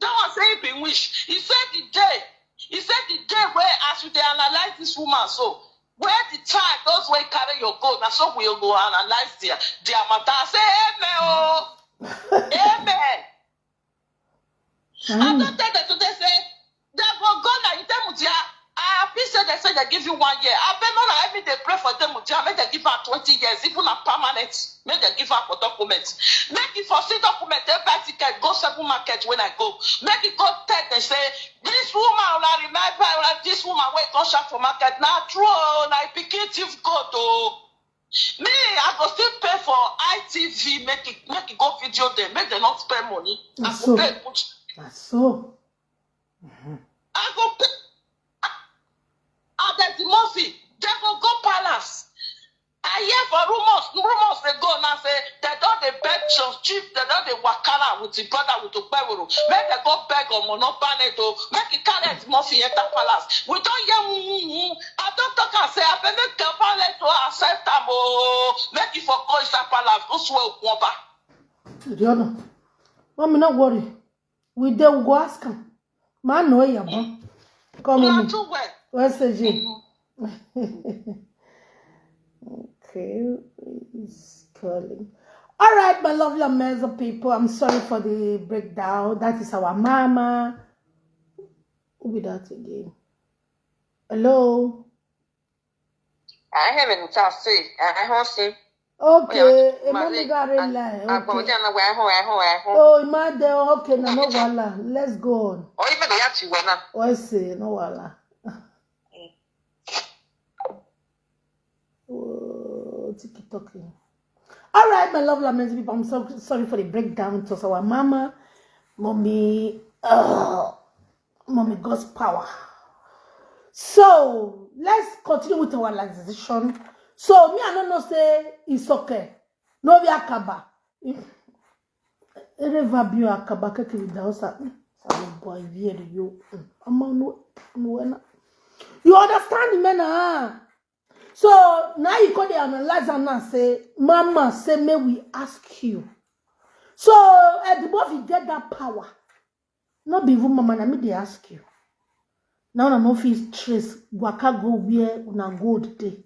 That one say him be witch. He said the day, he said the day where as you dey analyze this woman so, where the child, those wey carry your gold, na so we go analyze their, their matter. I say, amen o. Amen. I Mm. don tell them today say, they go go na Idemudia. I happy say they say They give you one year. I bet no, I mean they pray for them. Make they give her twenty years, even a permanent. Make they give her for documents. Make it for see document. They buy ticket, go seven market when I go. Make it go tell they say, this woman, una remember, una, this woman wey come shout for market. Na true, oh, na pikin thief God, oh. Me, I go still pay for I T V, make it, make it go video them, make them not spend money. I go pay put. Na so. I go pay. Abed Murphy, they go go palace. I hear for rumors, rumors they go now say they don't they beg some chief, they don't they wakala with the brother with the Okpeworo. Make they go beg on Mono Paneto, make it carry Murphy enter palace. We don't hear woo woo woo. I don't talk and say I beg make the palace to accept them, oh, make it for go inside palace, go swear Okwuoba. To the honor. Mommy, not worry. We dey we go ask am. Man, no, yeah, bon. Come Una on. Too well. What's the G? Okay, he's calling. All right, my lovely, amazing people. I'm sorry for the breakdown. That is our mama. Who be that again? Hello. I haven't touched it. I haven't seen. Okay, Yeah, Emma Malik, Gare and- line. I'm going Okay. to know where, where, where, where. Oh, Emma there. Okay, no, no, wala. Let's go on. Or even the Yati Wena. What's the no, wala? Oh, tiki talking. All right, my lovely, amazing people. I'm so sorry for the breakdown. It was our mama, mommy, uh, mommy, God's power. So let's continue with our relaxation. So me, I don't know say it's okay. No be akaba. Ereva bio akaba kekiri da osa. Sabi boy vie de yo. Ama no no na. You understand me now? So now you go dey analyze am now say, mama say may we ask you. So Edibo fit get that power. No be even mama, na me dey ask you. Now una no fit trace waka go where una gold dey.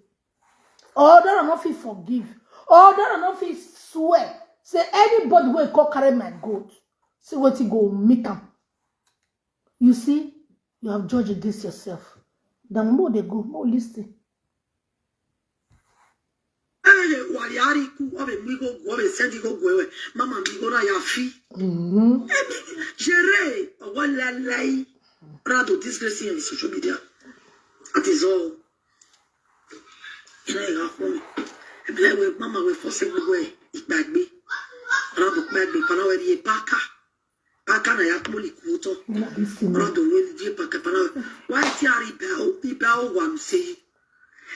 Or that una no fit forgive. Or that una no fit swear. Say anybody wey come carry my gold, see wetin go meet am. You see, you have judged against yourself. Then more they go, more listen. Ele waliari ku obe mwigo gobe senti go gwewe. Mama mwigo na ya fi. Mm-hmm. Jere wala lai. Rado disgrace in social media. That is all. Ina ya kome. Ebile we mama we force we we igbagbe. Rado gbagbe kana we ye paka. Paka na ya kuli kuto. Una be seen. Rado we ye paka kana. Why ti ari ibe o ibe o wa mi se.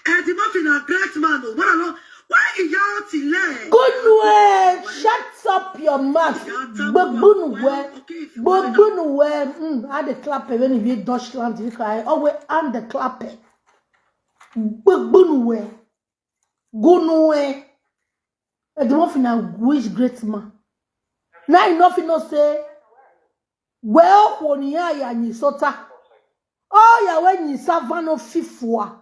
Edibo fi na great man o. Wala lo. Why you yell ti le? Gunue, shut up your mouth. Gbogbunu we. Gbogbunu we. Mm, I dey clap when you Dutchland, you cry. Oh, we and the clap. Gbogbunu we. Gunue. Edibo fi na which great man. Now you no fit know say, well, when you are in Sota. Oh, yeah, when you savano fifwa.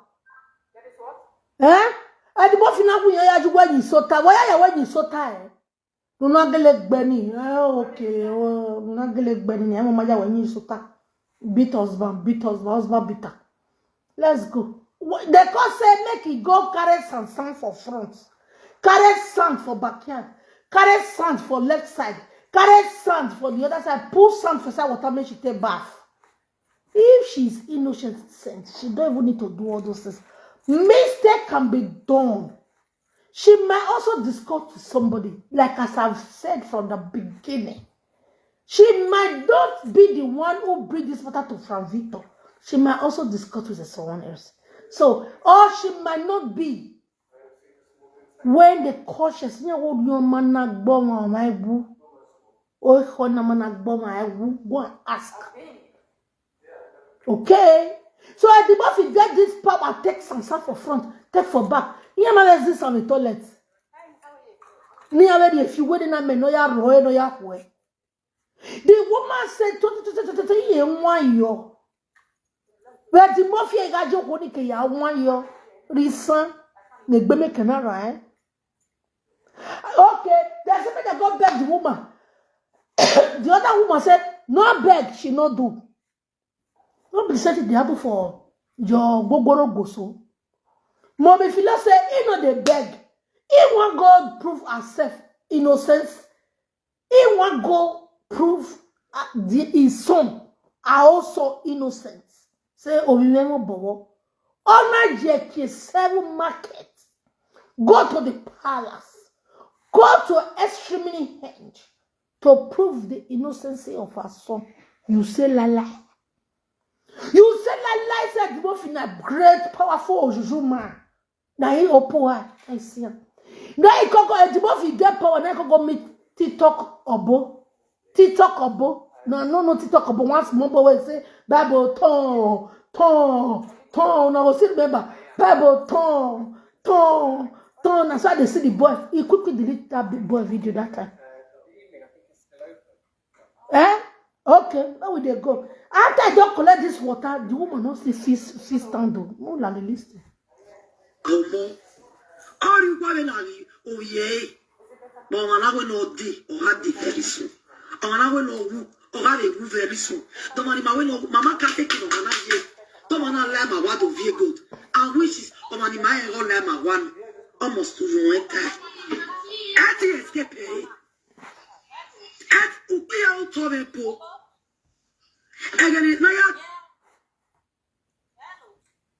Eh? Edibo fi na when you are when you Sota. Why are you when you Sota, eh? No na gele gbeni. Eh, okay. Oh, no na gele gbeni. Ni mo ma ya when you Sota. Beat husband, beat husband, husband beater. Let's go. Wha- They come say make he go carry sand sand for front, carry sand for backyard, carry sand for left side, carry sand for the other side, pull sand for side water make she take bath. If she's innocent, she don't even need to do all those things. Mistake can be done. She might also discuss with somebody, like as I've said from the beginning. She might not be the one who bring this matter to Frank Victor. She might also discuss with someone else. So, or she might not be when the cautious, you know, your man na gboma my boo. Oh, na man na gboma I will go and ask. Okay. So Edibo fit get this power, take some stuff for front, take for back. You know, this on the toilet. Ni already if you wait in a man, no ya roe, no ya hue. The woman said, "Twenty, twenty, twenty, twenty, ye one yo." But the mafia got your one ke ya one yo. Reason, the baby can, right? Okay, there's something that God begged the woman. The other woman said, "No beg, she no do." No be the same thing dey happen for your gogoro goso. Mommy Philo say he no dey beg. He wan go prove herself innocence. He wan go prove uh, the, his son are also innocent. Say Omimemo Bowo. Honor Jackie seven market. Go to the palace. Go to extremely end to prove the innocency of her son. You say la la. You say la la. Said Timothy na great powerful Ojuju man. Na he open eye. I see him. Now he can go. Timothy get power. Now he can go meet TikTok Obo. TikTok Obo. No, no, no. TikTok Obo. Once more boy will say Bible turn, turn, turn. Now we still remember Bible turn, turn, turn. That's why they see the boy. He quickly delete that big boy video that time. Eh? Okay, now we dey go. After I don collect this water, the woman no still fit fit stand o. No la dey listen. Omo, all you go na the oye. But when I will not dey, or had the very soon. And when I will not woo, or had a woo very soon. The money my will not, mama can't take it on my year. The man I lie my word of year good. And which is, or money my all lie my one. Almost to your enter. At the escape, eh? At Ukia Utovepo. Again, it now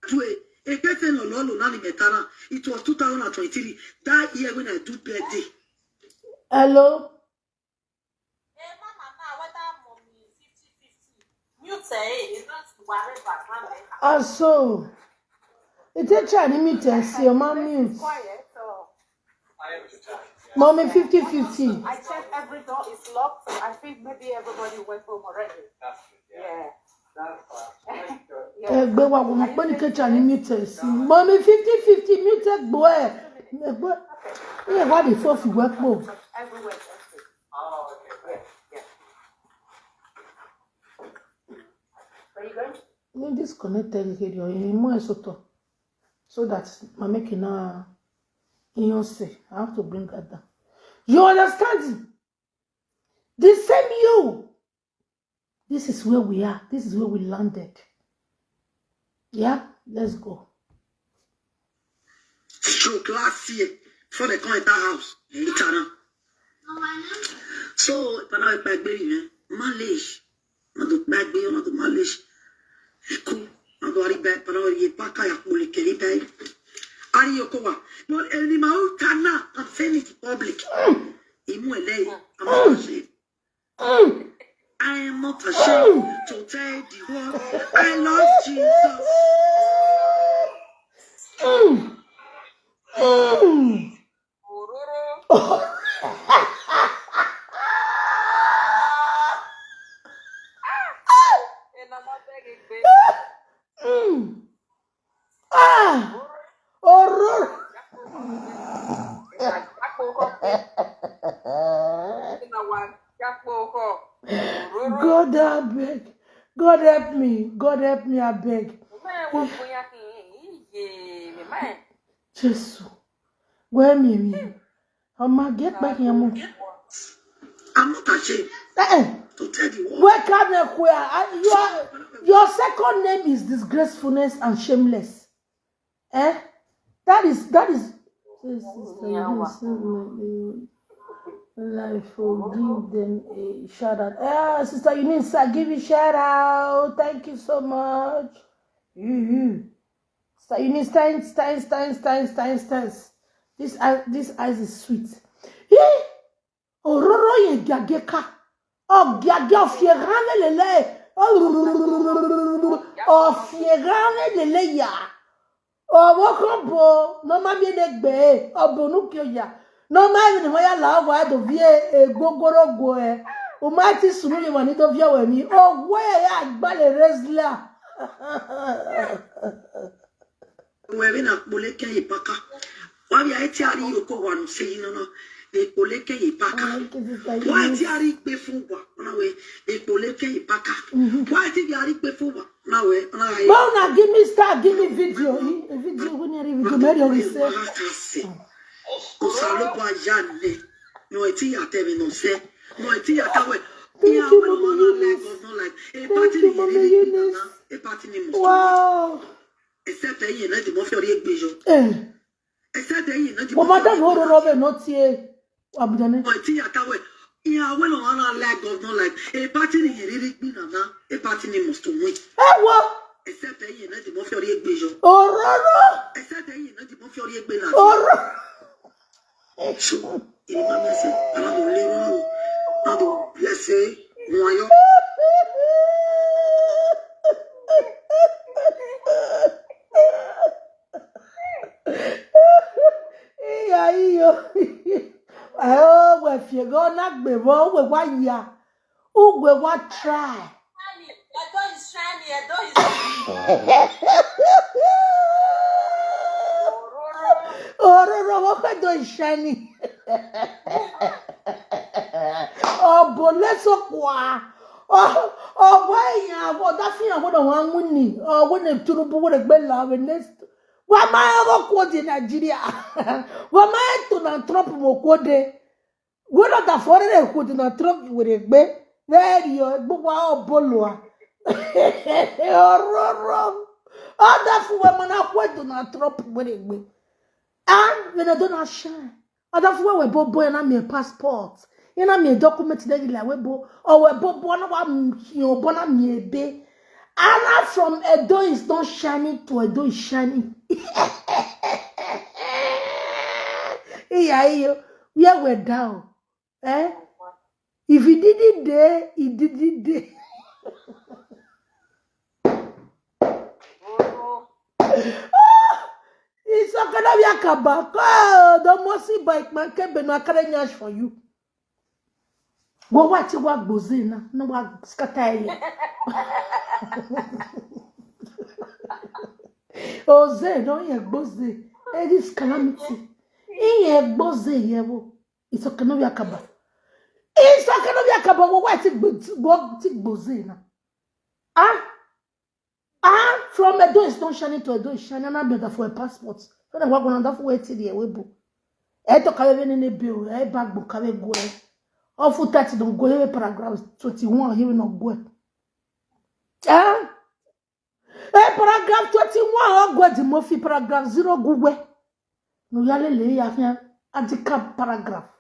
to a person or Lolo Nani Metana. It was two thousand twenty-three. That year when I do birthday. Hello? And so, it's a Chinese mute, I see your mom mute. Mommy fifty fifty. I checked every door is locked. I think maybe everybody went home already. Yeah. Ẹgbẹ́ wa wọ́n pé ní kẹ́kẹ́ ní mute ẹ̀ sí. Mommy fifty fifty mute ẹ̀ gbọ́ ẹ̀. Ẹgbẹ́ ẹ̀ wá lè fọ́ fìwẹ́ pò. Everywhere is empty. Yeah. Where you going? Ní disconnected radio, ìyẹn mú ẹ̀ sọ̀tọ̀. So that màmí kì í náà yíyan sè. I have to bring that down. You understand? The same you. This is where we are. This is where we landed. Yeah? Let's go. Stroke last year before they come enter house. Later now. So, if I know if I agree, eh? Malish. Not to back be, not to malish. Cool. Not to worry back, but I will pack a pulling. Ari Yokowa. But any Mautana, I'm saying it public. Imuele, I'm not ashamed. I am not ashamed to tell the world I love Jesus. Mm. Ah! Ororo. God, I beg. God, help me. God, help me, I beg. Jesus. Where me? Me. Oma, get back here, move. I'm not ashamed Eh, eh. to tell the world. Where can I queer? Uh, you are, your second name is disgracefulness and shameless. Eh? That is, that is. Say, sister, you dey save my life. Oh, give them a shout out. Ah, sister Eunice, I give you shout out. Thank you so much. Mm-hmm. Sister Eunice, thanks, thanks, thanks, thanks, thanks, thanks. This, uh, this ice is sweet. Eh? Ororo ye gageka. Ogiage ofierane lele. Ofierane lele ya. Owo kan bo, no ma mi ne gbe, obo nu ki o ya. No ma mi ne mo ya la owo a do vie e gogoro go e. O ma ti sunu ye wa ni do vie we mi. Owo e ya gba le resla. Where na Poleke Ipaka. Why are you tearing your co one saying no? The Poleke Ipaka. Why are you tearing Befuwa? No way. The Poleke Ipaka. Why are you tearing Befuwa? No way. No way. Well, now give me star, give me video. Eh, video, we need a video. Mary always say. Osalogwa Yane. No, it's here, tell me no say. No, it's here, tell me. Thank you, Mama Eunice. Thank you, Mama Eunice. Wow. Except ẹ̀yin náà di mọ́ fi ọ̀rẹ́ gbé yọ. Eh, Except ẹ̀yin náà di mo mọ́ máa fi dáhùn oró rọ́bẹ̀ náà tiẹ̀. Abidjan ni. Ọmọ tí ìyá táwọn ẹ̀ ìyá àwọn èèyàn wọn náà like governor like a party ni yìí rírí gbìnà náà a party ni must win. Ẹ wo Except ẹ̀yin náà di mọ́ fi ọ̀rẹ́ gbé yọ. òróró Except ẹ̀yin náà di mọ́ fi ọ̀rẹ́ gbé là. òró. So, ìní máa bẹ sẹ aláwọ̀ lérò náà. Aláwọ̀ bless ẹ wọn yọ. Iya iyo. Ẹ o wẹ fie gọ na gbe vo wẹ wa ya. Ugwe wa try. Edo is shining, Edo is shining. Ororo wo kwe do ishani. Obo leso kwa. Obo eyan wo da fi yan wo do wan mu ni. O wo ne Tinubu wo le gbe la we next. Wa ma go ko di Nigeria. Wa ma to na Trump mo ko de. Wo lo da fo re ko di na Trump wo re gbe. Very o gbogbo obo lo a. Ororo. O da fu we mo na ko di na Trump wo re gbe. Ah, we no do na shine. Other for we bobo na me passport. You know me document dey like we bo. Or we bobo na wa yo bo na me be. Ana from Edo is not shining to Edo is shining. Iya iyo. Where we down? Eh? If he didn't there, he didn't there. Isoko no be akaba. Ko do mo si bike man ke be no akare nyash for you. Go wa ti wa gboze na, no wa scatter ye. Oze no ye gboze. Eh, this calamity. Iye gboze ye wo. Isoko no be akaba. Isoko no be akaba. Go wa ti gbo go ti gboze na. Ah. Ah, from Edo is not shining to Edo is shining. And I better for a passport. When I walk on that for wait till the way bo. E to kare vene ne bill. E bag bo kare go. Ofu thirty don go here paragraph twenty-one here no go. Ah. E paragraph twenty-one o go di mo fi paragraph zero go we. No ya le le ya fi article paragraph.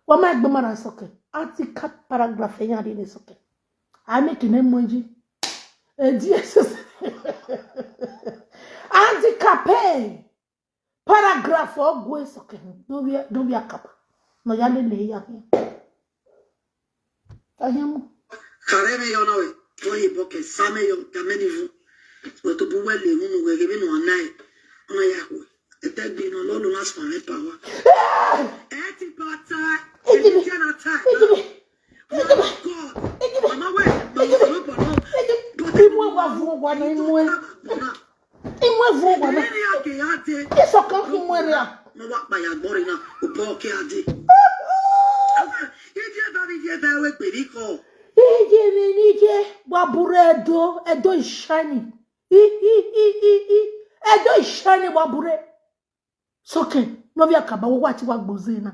Wa ma gbe mara soke. Article paragraph ya ri ni soke. Ami kine moji. E di Jesus. Article paragraph o go soke. Do we do we akapa. No ya le le ya fi. Ahiamu. Kare me yo na we. Ko yi boke same yo kameni vu. Wo to bu we le mu we ge bi no anai. Ona ya ko. E te gbi no lo lo na spa me power. E ti bata. E ti na ta. Oh my God. Mama we. Mama we. Imwe wa vu wa na imwe. Imwe vu wa na. Iso kan fi mwe re a. Mo wa pa ya gbori na. O bo ke ade. Ije ba mi je ba we gbe ni ko. Ije mi ni je wa bure Edo, Edo is shining. I i i i i. Edo is shining wa bure. Soke, no bi akaba wo wa ti wa gboze na.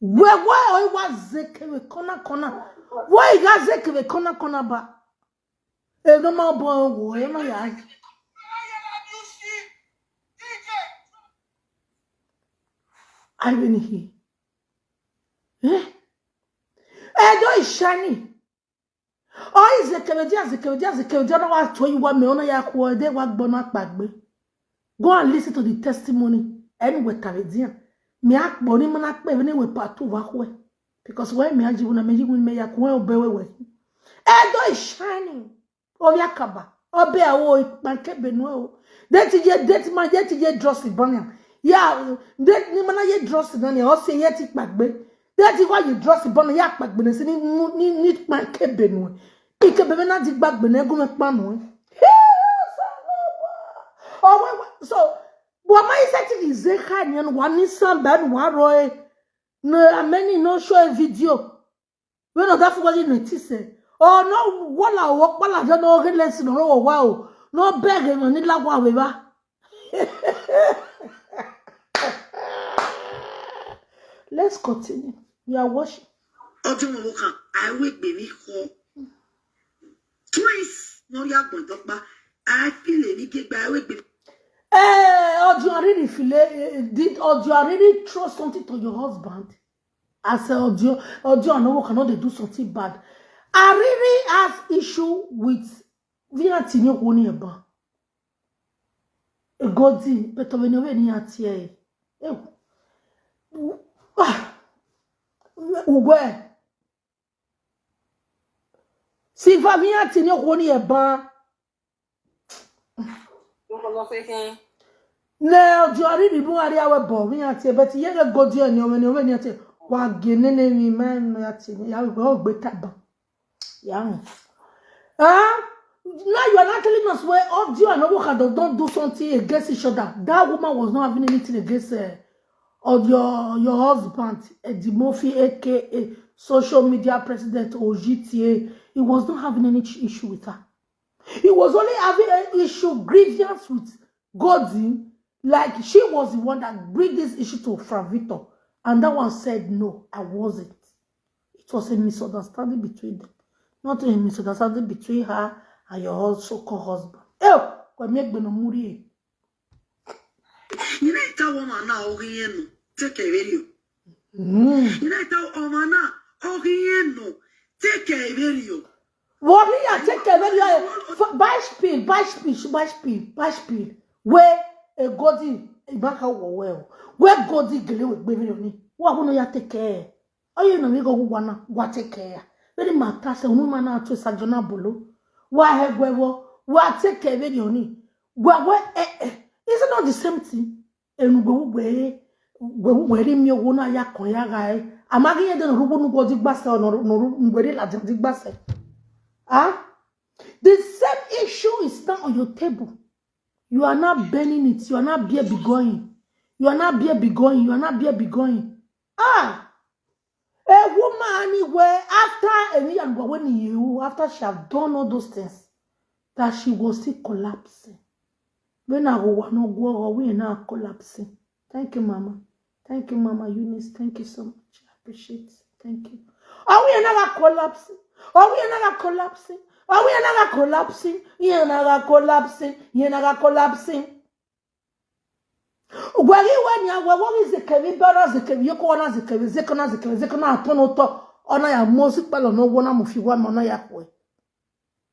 We wa o wa zeke we kona kona. Wo i ga zeke we kona kona ba. E no ma bo wo e ma ya. I really hear. Eh? Edo is shining. Oh, is a kebedi, as a kebedi, as a kebedi. I don't want to you what me on ya ko de wa gbona pagbe. Go and listen to the testimony. Anyway, Tavedia. Me ak boni man ak pe ni we part two wa ko. Because when me aji una me ji me ya ko o be we we. Edo is shining. Obi akaba. Obe awo ipanke benue o. Deti ye deti ma deti ye dross banya. Ya deti ni mana ye dross na ni o se ye ti pagbe. Deti wa ye dross banya ya pagbe ni si ni mu- ni ni panke benue. Ike bebe na di gbagbe na egu me panu. Oh, wait, wait. So, what my setting is a kind and one is some bad one roy. No, I many no show a video. When of that for what you notice eh. Oh no, wala work wala don't know get lesson or wow. No begging on the lagwa river. Let's continue. We are watching. Ọjọ́ wọn kan àìwé gbè mí kọ. Twins lórí àgbọ̀ndọ́gba. I feel any get by way. Eh, Ojo Ariri file, eh, did Ojo Ariri throw something to your husband? I say Ojo, Ojo Anowo cannot they do something bad. Ariri has issue with Vina Tinyo Kuni Eba. Egodi, but when you any at here. Eh, ah, Ugwe. Silva Vina Tinyo Kuni Eba. Nko lọ fẹ́ kí n. Ne Ojo Ariri bu ari awe bo mi ati, but ye ga Godi ni o ni o ni ati. Wa gene ne mi ma no ati. Ya we o gbe taba. Ya. Huh? Now you are not telling us where Ojo and Owoka don, don do something against each other. That woman was not having anything against uh, of your your husband, Eddie Murphy, aka social media president or G T A. He was not having any ch- issue with her. He was only having an issue, grievance with Godin. Like she was the one that bring this issue to Fravito, and that one said no, I wasn't. It was a misunderstanding between them, not a misunderstanding between her and your hus- so-called husband. Ew, kwa mi egbe no muri. You know that woman now, okay, you know, take a video. Mm. You know that woman now, okay, you know, take a video. Worry, I take care of you. Buy spill, buy spill, buy spill, buy spill. Where a Godin, a back out well. Where Godin gele with baby on it. What would you take care? Oh, you know, we go one, what take care? Very matter, say, woman out to Sajona Bolo. Why have we what take care of you? Where, where, eh, eh, is it not the same thing? Enugbe ugbe ugbe ugbe ri mi owo na ya kan ya ga e. Amagi ye de no rugo nugo di gbase o no no ngbe ri la di gbase. Ah? The same issue is now on your table. You are not bending it. You are not beer be going. You are not beer be going. You are not beer be going. Ah! A woman anywhere after any and when you after she have done all those things, that she was still collapsing. When I go one go we now collapsing. Thank you, Mama. Thank you, Mama Eunice. Thank you so much. I appreciate it. Thank you. Are we another collapsing? Are we another collapsing? Are we another collapsing? We another collapsing. We another collapsing. Gwari wani awa wani zekevi bara zekevi yoko wana zekevi zeko na zekevi zeko na atono to ona ya mosi palo no wona mufi wa mona ya kwe.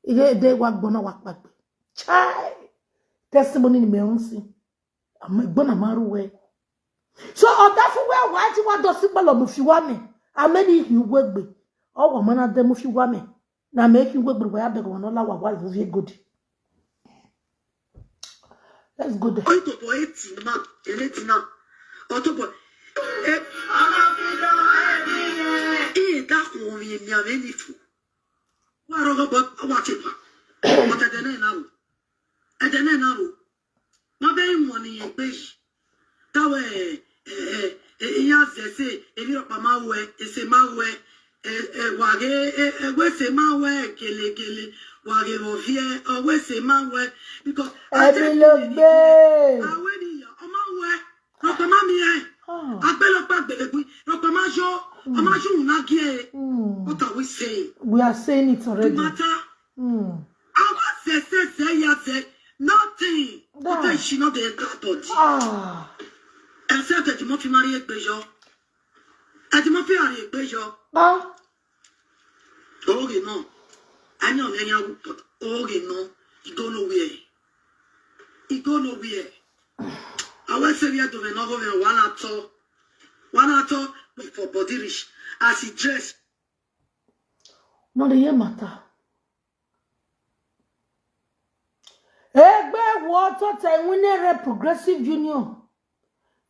Ige de wa gbona wa pagbe. Chai. Testimony ni me onsi. Ama gbona maru we. So odafu we wa ti wa do si palo mufi wa me. Ameni hi wegbe. O wa mana de mufi wa me. Na me hi wegbe wa ya be go no la wa wa vu vie godi. Let's go there. Oito boy eti ma, ele ti na. Oto boy. Eh, eh, da ko mi mi ave ni fu. Wa ro go bo wa ti pa. Mo te de na ro. E de na ro. Ma be mo ni e pe. Tawe eh eh eh iya zese e bi ro pa ma we, ese ma we. Eh, eh, wage, eh, eh, we se ma we, gele, gele, wage vo vie, oh, we se ma we, because Ebi lo gbe. Awe ni ya, oh, ma we, ropa ma mi eh, Ah. Agbe lo pa gbele gbi, ropa ma jo, oh, ma jo na gi eh. Hmm. What are we saying? We are saying it No already. matter, Hmm. our se, se, se, ya, se, nothing. Nah. But she not the enter body. Ah. Except that you must marry a bejo. And you must marry a bejo. Ah. Oge no. I know any other, but oge no. You go nowhere. You go nowhere. I will say we are doing no go one at all. One at all, but for body rich. As he dress, No, the year matter. Egbe wo to te winere Progressive Union.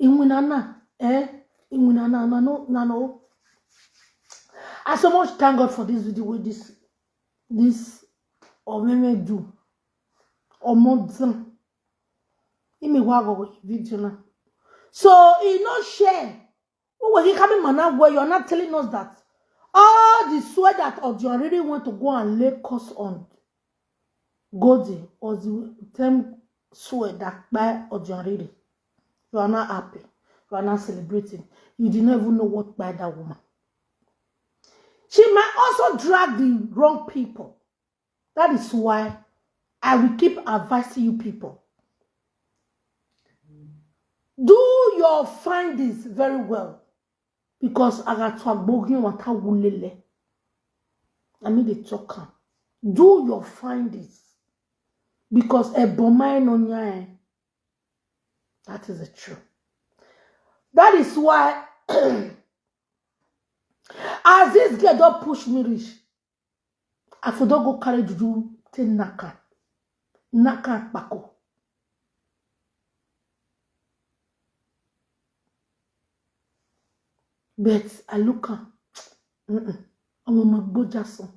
Iwinana, eh? Iwinana, na no, na no. I so much thank God for this video with this, this Omeme do. Omodin. Imi wa go video na. So, he no share. Who will he coming man now where you're not telling us that all the swear that Ojo Ariri went to go and lay curse on Godi was the same swear that by Ojo Ariri. You are not happy. You are not celebrating. You did not even know what by that woman. She might also drag the wrong people. That is why I will keep advising you people. Do your findings very well, because agatwa gbogi wata wulele. I mean the talk am. Do your findings, because eboma no nya. That is the truth. That is why as this girl don't push me reach, I for don't go carry juju take naka. Naka pako. But I look am. Mm-mm. I'm on my bojason.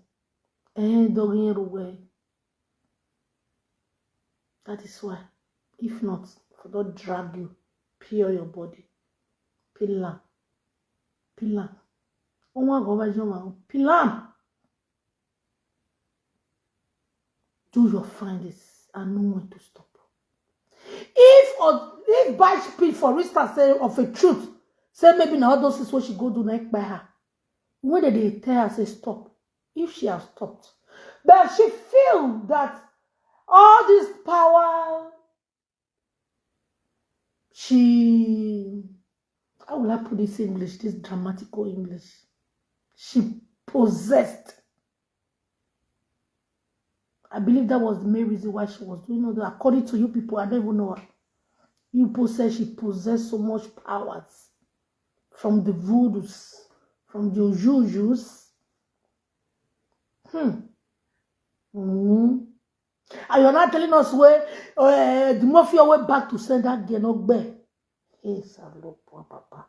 Eh, doggy. That is why. If not, for don't drag you, peel your body. Peel am. Peel am. Onwa go over your mouth. Peel am. Do your findings and know when to stop. If or if by speed, for instance, say of a truth, say maybe now all those things what she go do next by her. When did they tell her say stop? If she has stopped, but she feel that all this power, she, how will I put this English, this dramatical English? She possessed. I believe that was the main reason why she was doing all that. According to you people, I don't even know her. You people say she possessed so much powers from the voodoos, from the ojujus. Hmm. Mm-hmm. And you're not telling us where uh, the mafia went back to send that girl not back. Hey, Salo, poor papa.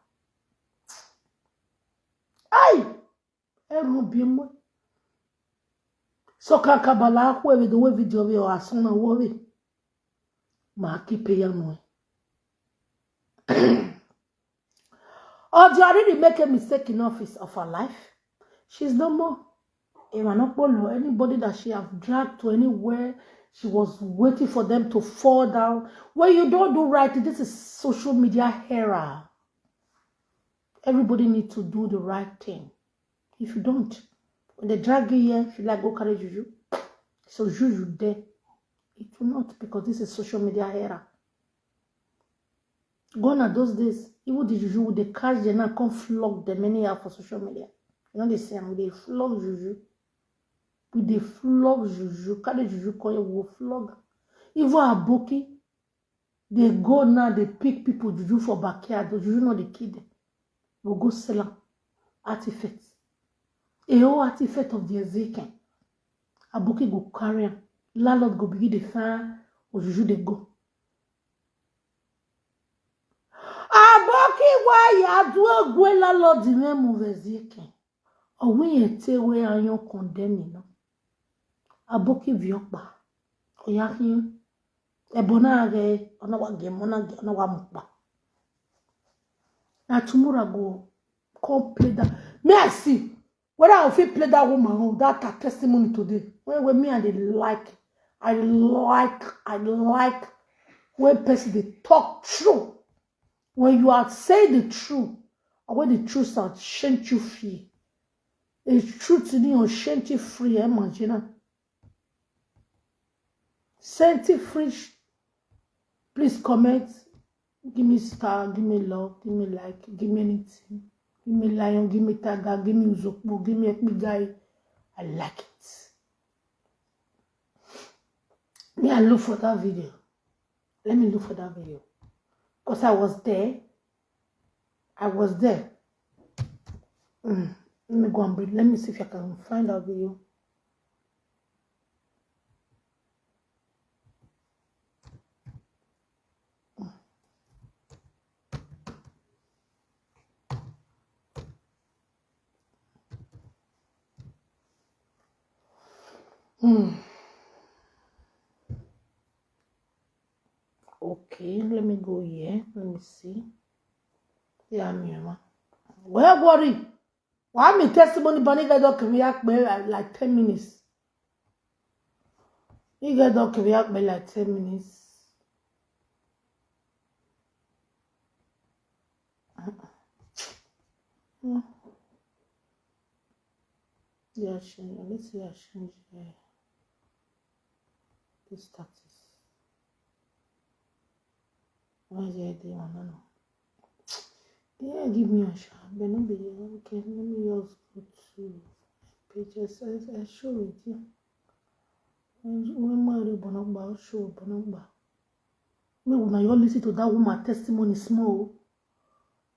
Aye. Ẹ mọ bí mọ́. Sọ ká kábàlà kú ẹ̀rẹ́ ìdánwò fídíò rẹ̀ ọ̀ àsán náà wọ́rẹ̀. Màá kí péyà nù ẹ̀. Ọjọ́ really make a mistake in office of her life. She's no more. Emma Nopolo, anybody that she have dragged to anywhere, she was waiting for them to fall down. When you don't do right, this is social media era. Everybody need to do the right thing. If you don't, when they drag you here, if you like, go carry juju. So juju there. It will not, because this is social media era. Gone are those days. Even the juju, they catch them and come flog them anyhow for social media. You know they say, "I'm they flog juju." We they flog juju. Carry juju call you, we flog. Even aboki, they go now, they pick people juju for backyard. The juju not the kid. We go sell am. Artifact. A whole artifact of the Ezekiel. Aboki go carry am. Landlord go begin the fire. Ojuju they go. Aboki, why you are doing a landlord the name of Ezekiel? Or when you take away and you condemn, you know. Aboki viokpa. Oya hin. Ebona ge, ona wa ge, mona ge, ona wa mukpa. Now tomorrow I go come play that. May I see whether I fit play that woman own, that her testimony today. When, when me and they like, I like, I like when person they talk true. When you are saying the truth, and when the truth shall change you free. The truth in you change you free, eh, Margina? Senti French, please comment. Give me star, give me love, give me like, give me anything. Give me lion, give me tiger, give me uzokpo, give me epic guy. I like it. Me, I look for that video. Let me look for that video. Because I was there. I was there. Mm. Let me go and bring. Let me see if I can find that video. Hmm. Okay, let me go here. Let me see. Yeah, me, ma. Where worry? Why me testimony? But nigga don't come here like ten minutes. Nigga don't come here like ten minutes. Yeah, change. Let's see. I change. Yeah. This status. Why is it there? I don't know. Yeah, give me a shot. But no be, okay, let me just go to pages. I, I show it, yeah. When Mario Bonogba, show Bonogba. Make una you listen to that woman testimony small.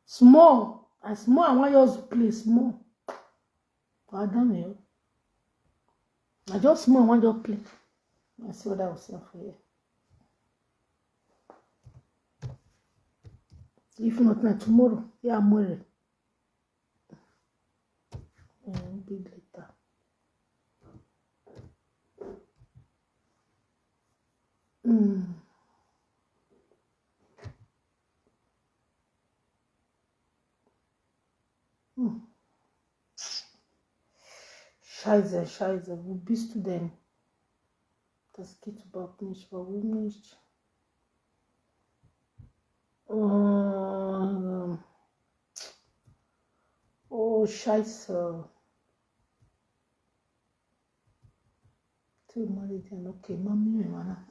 Small. I small, I want yours to play small. Well done, you. I just small, I want your play. I see what I will say for you. If not, now tomorrow, yeah, I'm worried. Mm, big later. Mm. Hmm. Scheiße, Scheiße, wo bist du denn? Das geht überhaupt nicht, warum nicht? Ähm, Oh, Scheiße. Too many things. Okay, mommy, mana.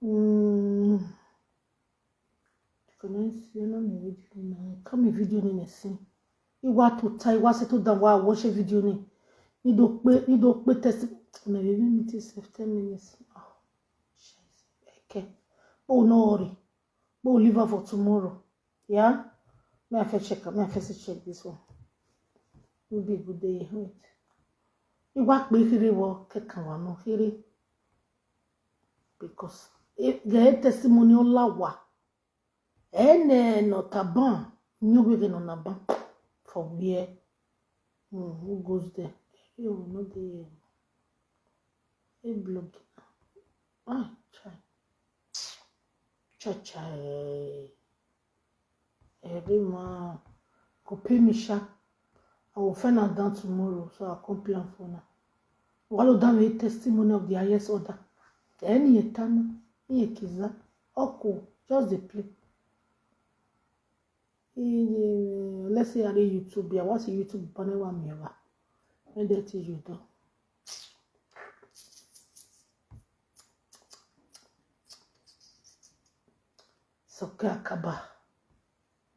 Mm. Can I see? No, me video ni na. Come me video ni na see. Iwa to tie, iwa settle down, wa watch a video ni. Ni do pe, ni do pe test. Na baby me this ten minutes. Oh, Scheiße. Okay. Oh, no worry. But we'll leave her for tomorrow. Yeah? May I first check? May I first check this one? Will be a good day. Wait. You work with here, work, can one no here. Because if the testimony all lawa, and no taban, you will get on a ban for where? Hmm, who goes there? You will not there. A blog. Ah, chai. Cha cha. Eh. Every man go pay me sha. I will find out down tomorrow, so I'll come plan for now. Wallow down with testimony of the highest order. Any etana, any kiza, oko, just the play. Eh, let's say I dey YouTube, I watch YouTube, but never me ever. And that is you do. Soke akaba.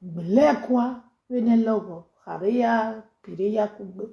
Gbelekwa, wene logo, hareya, pireya kugbe.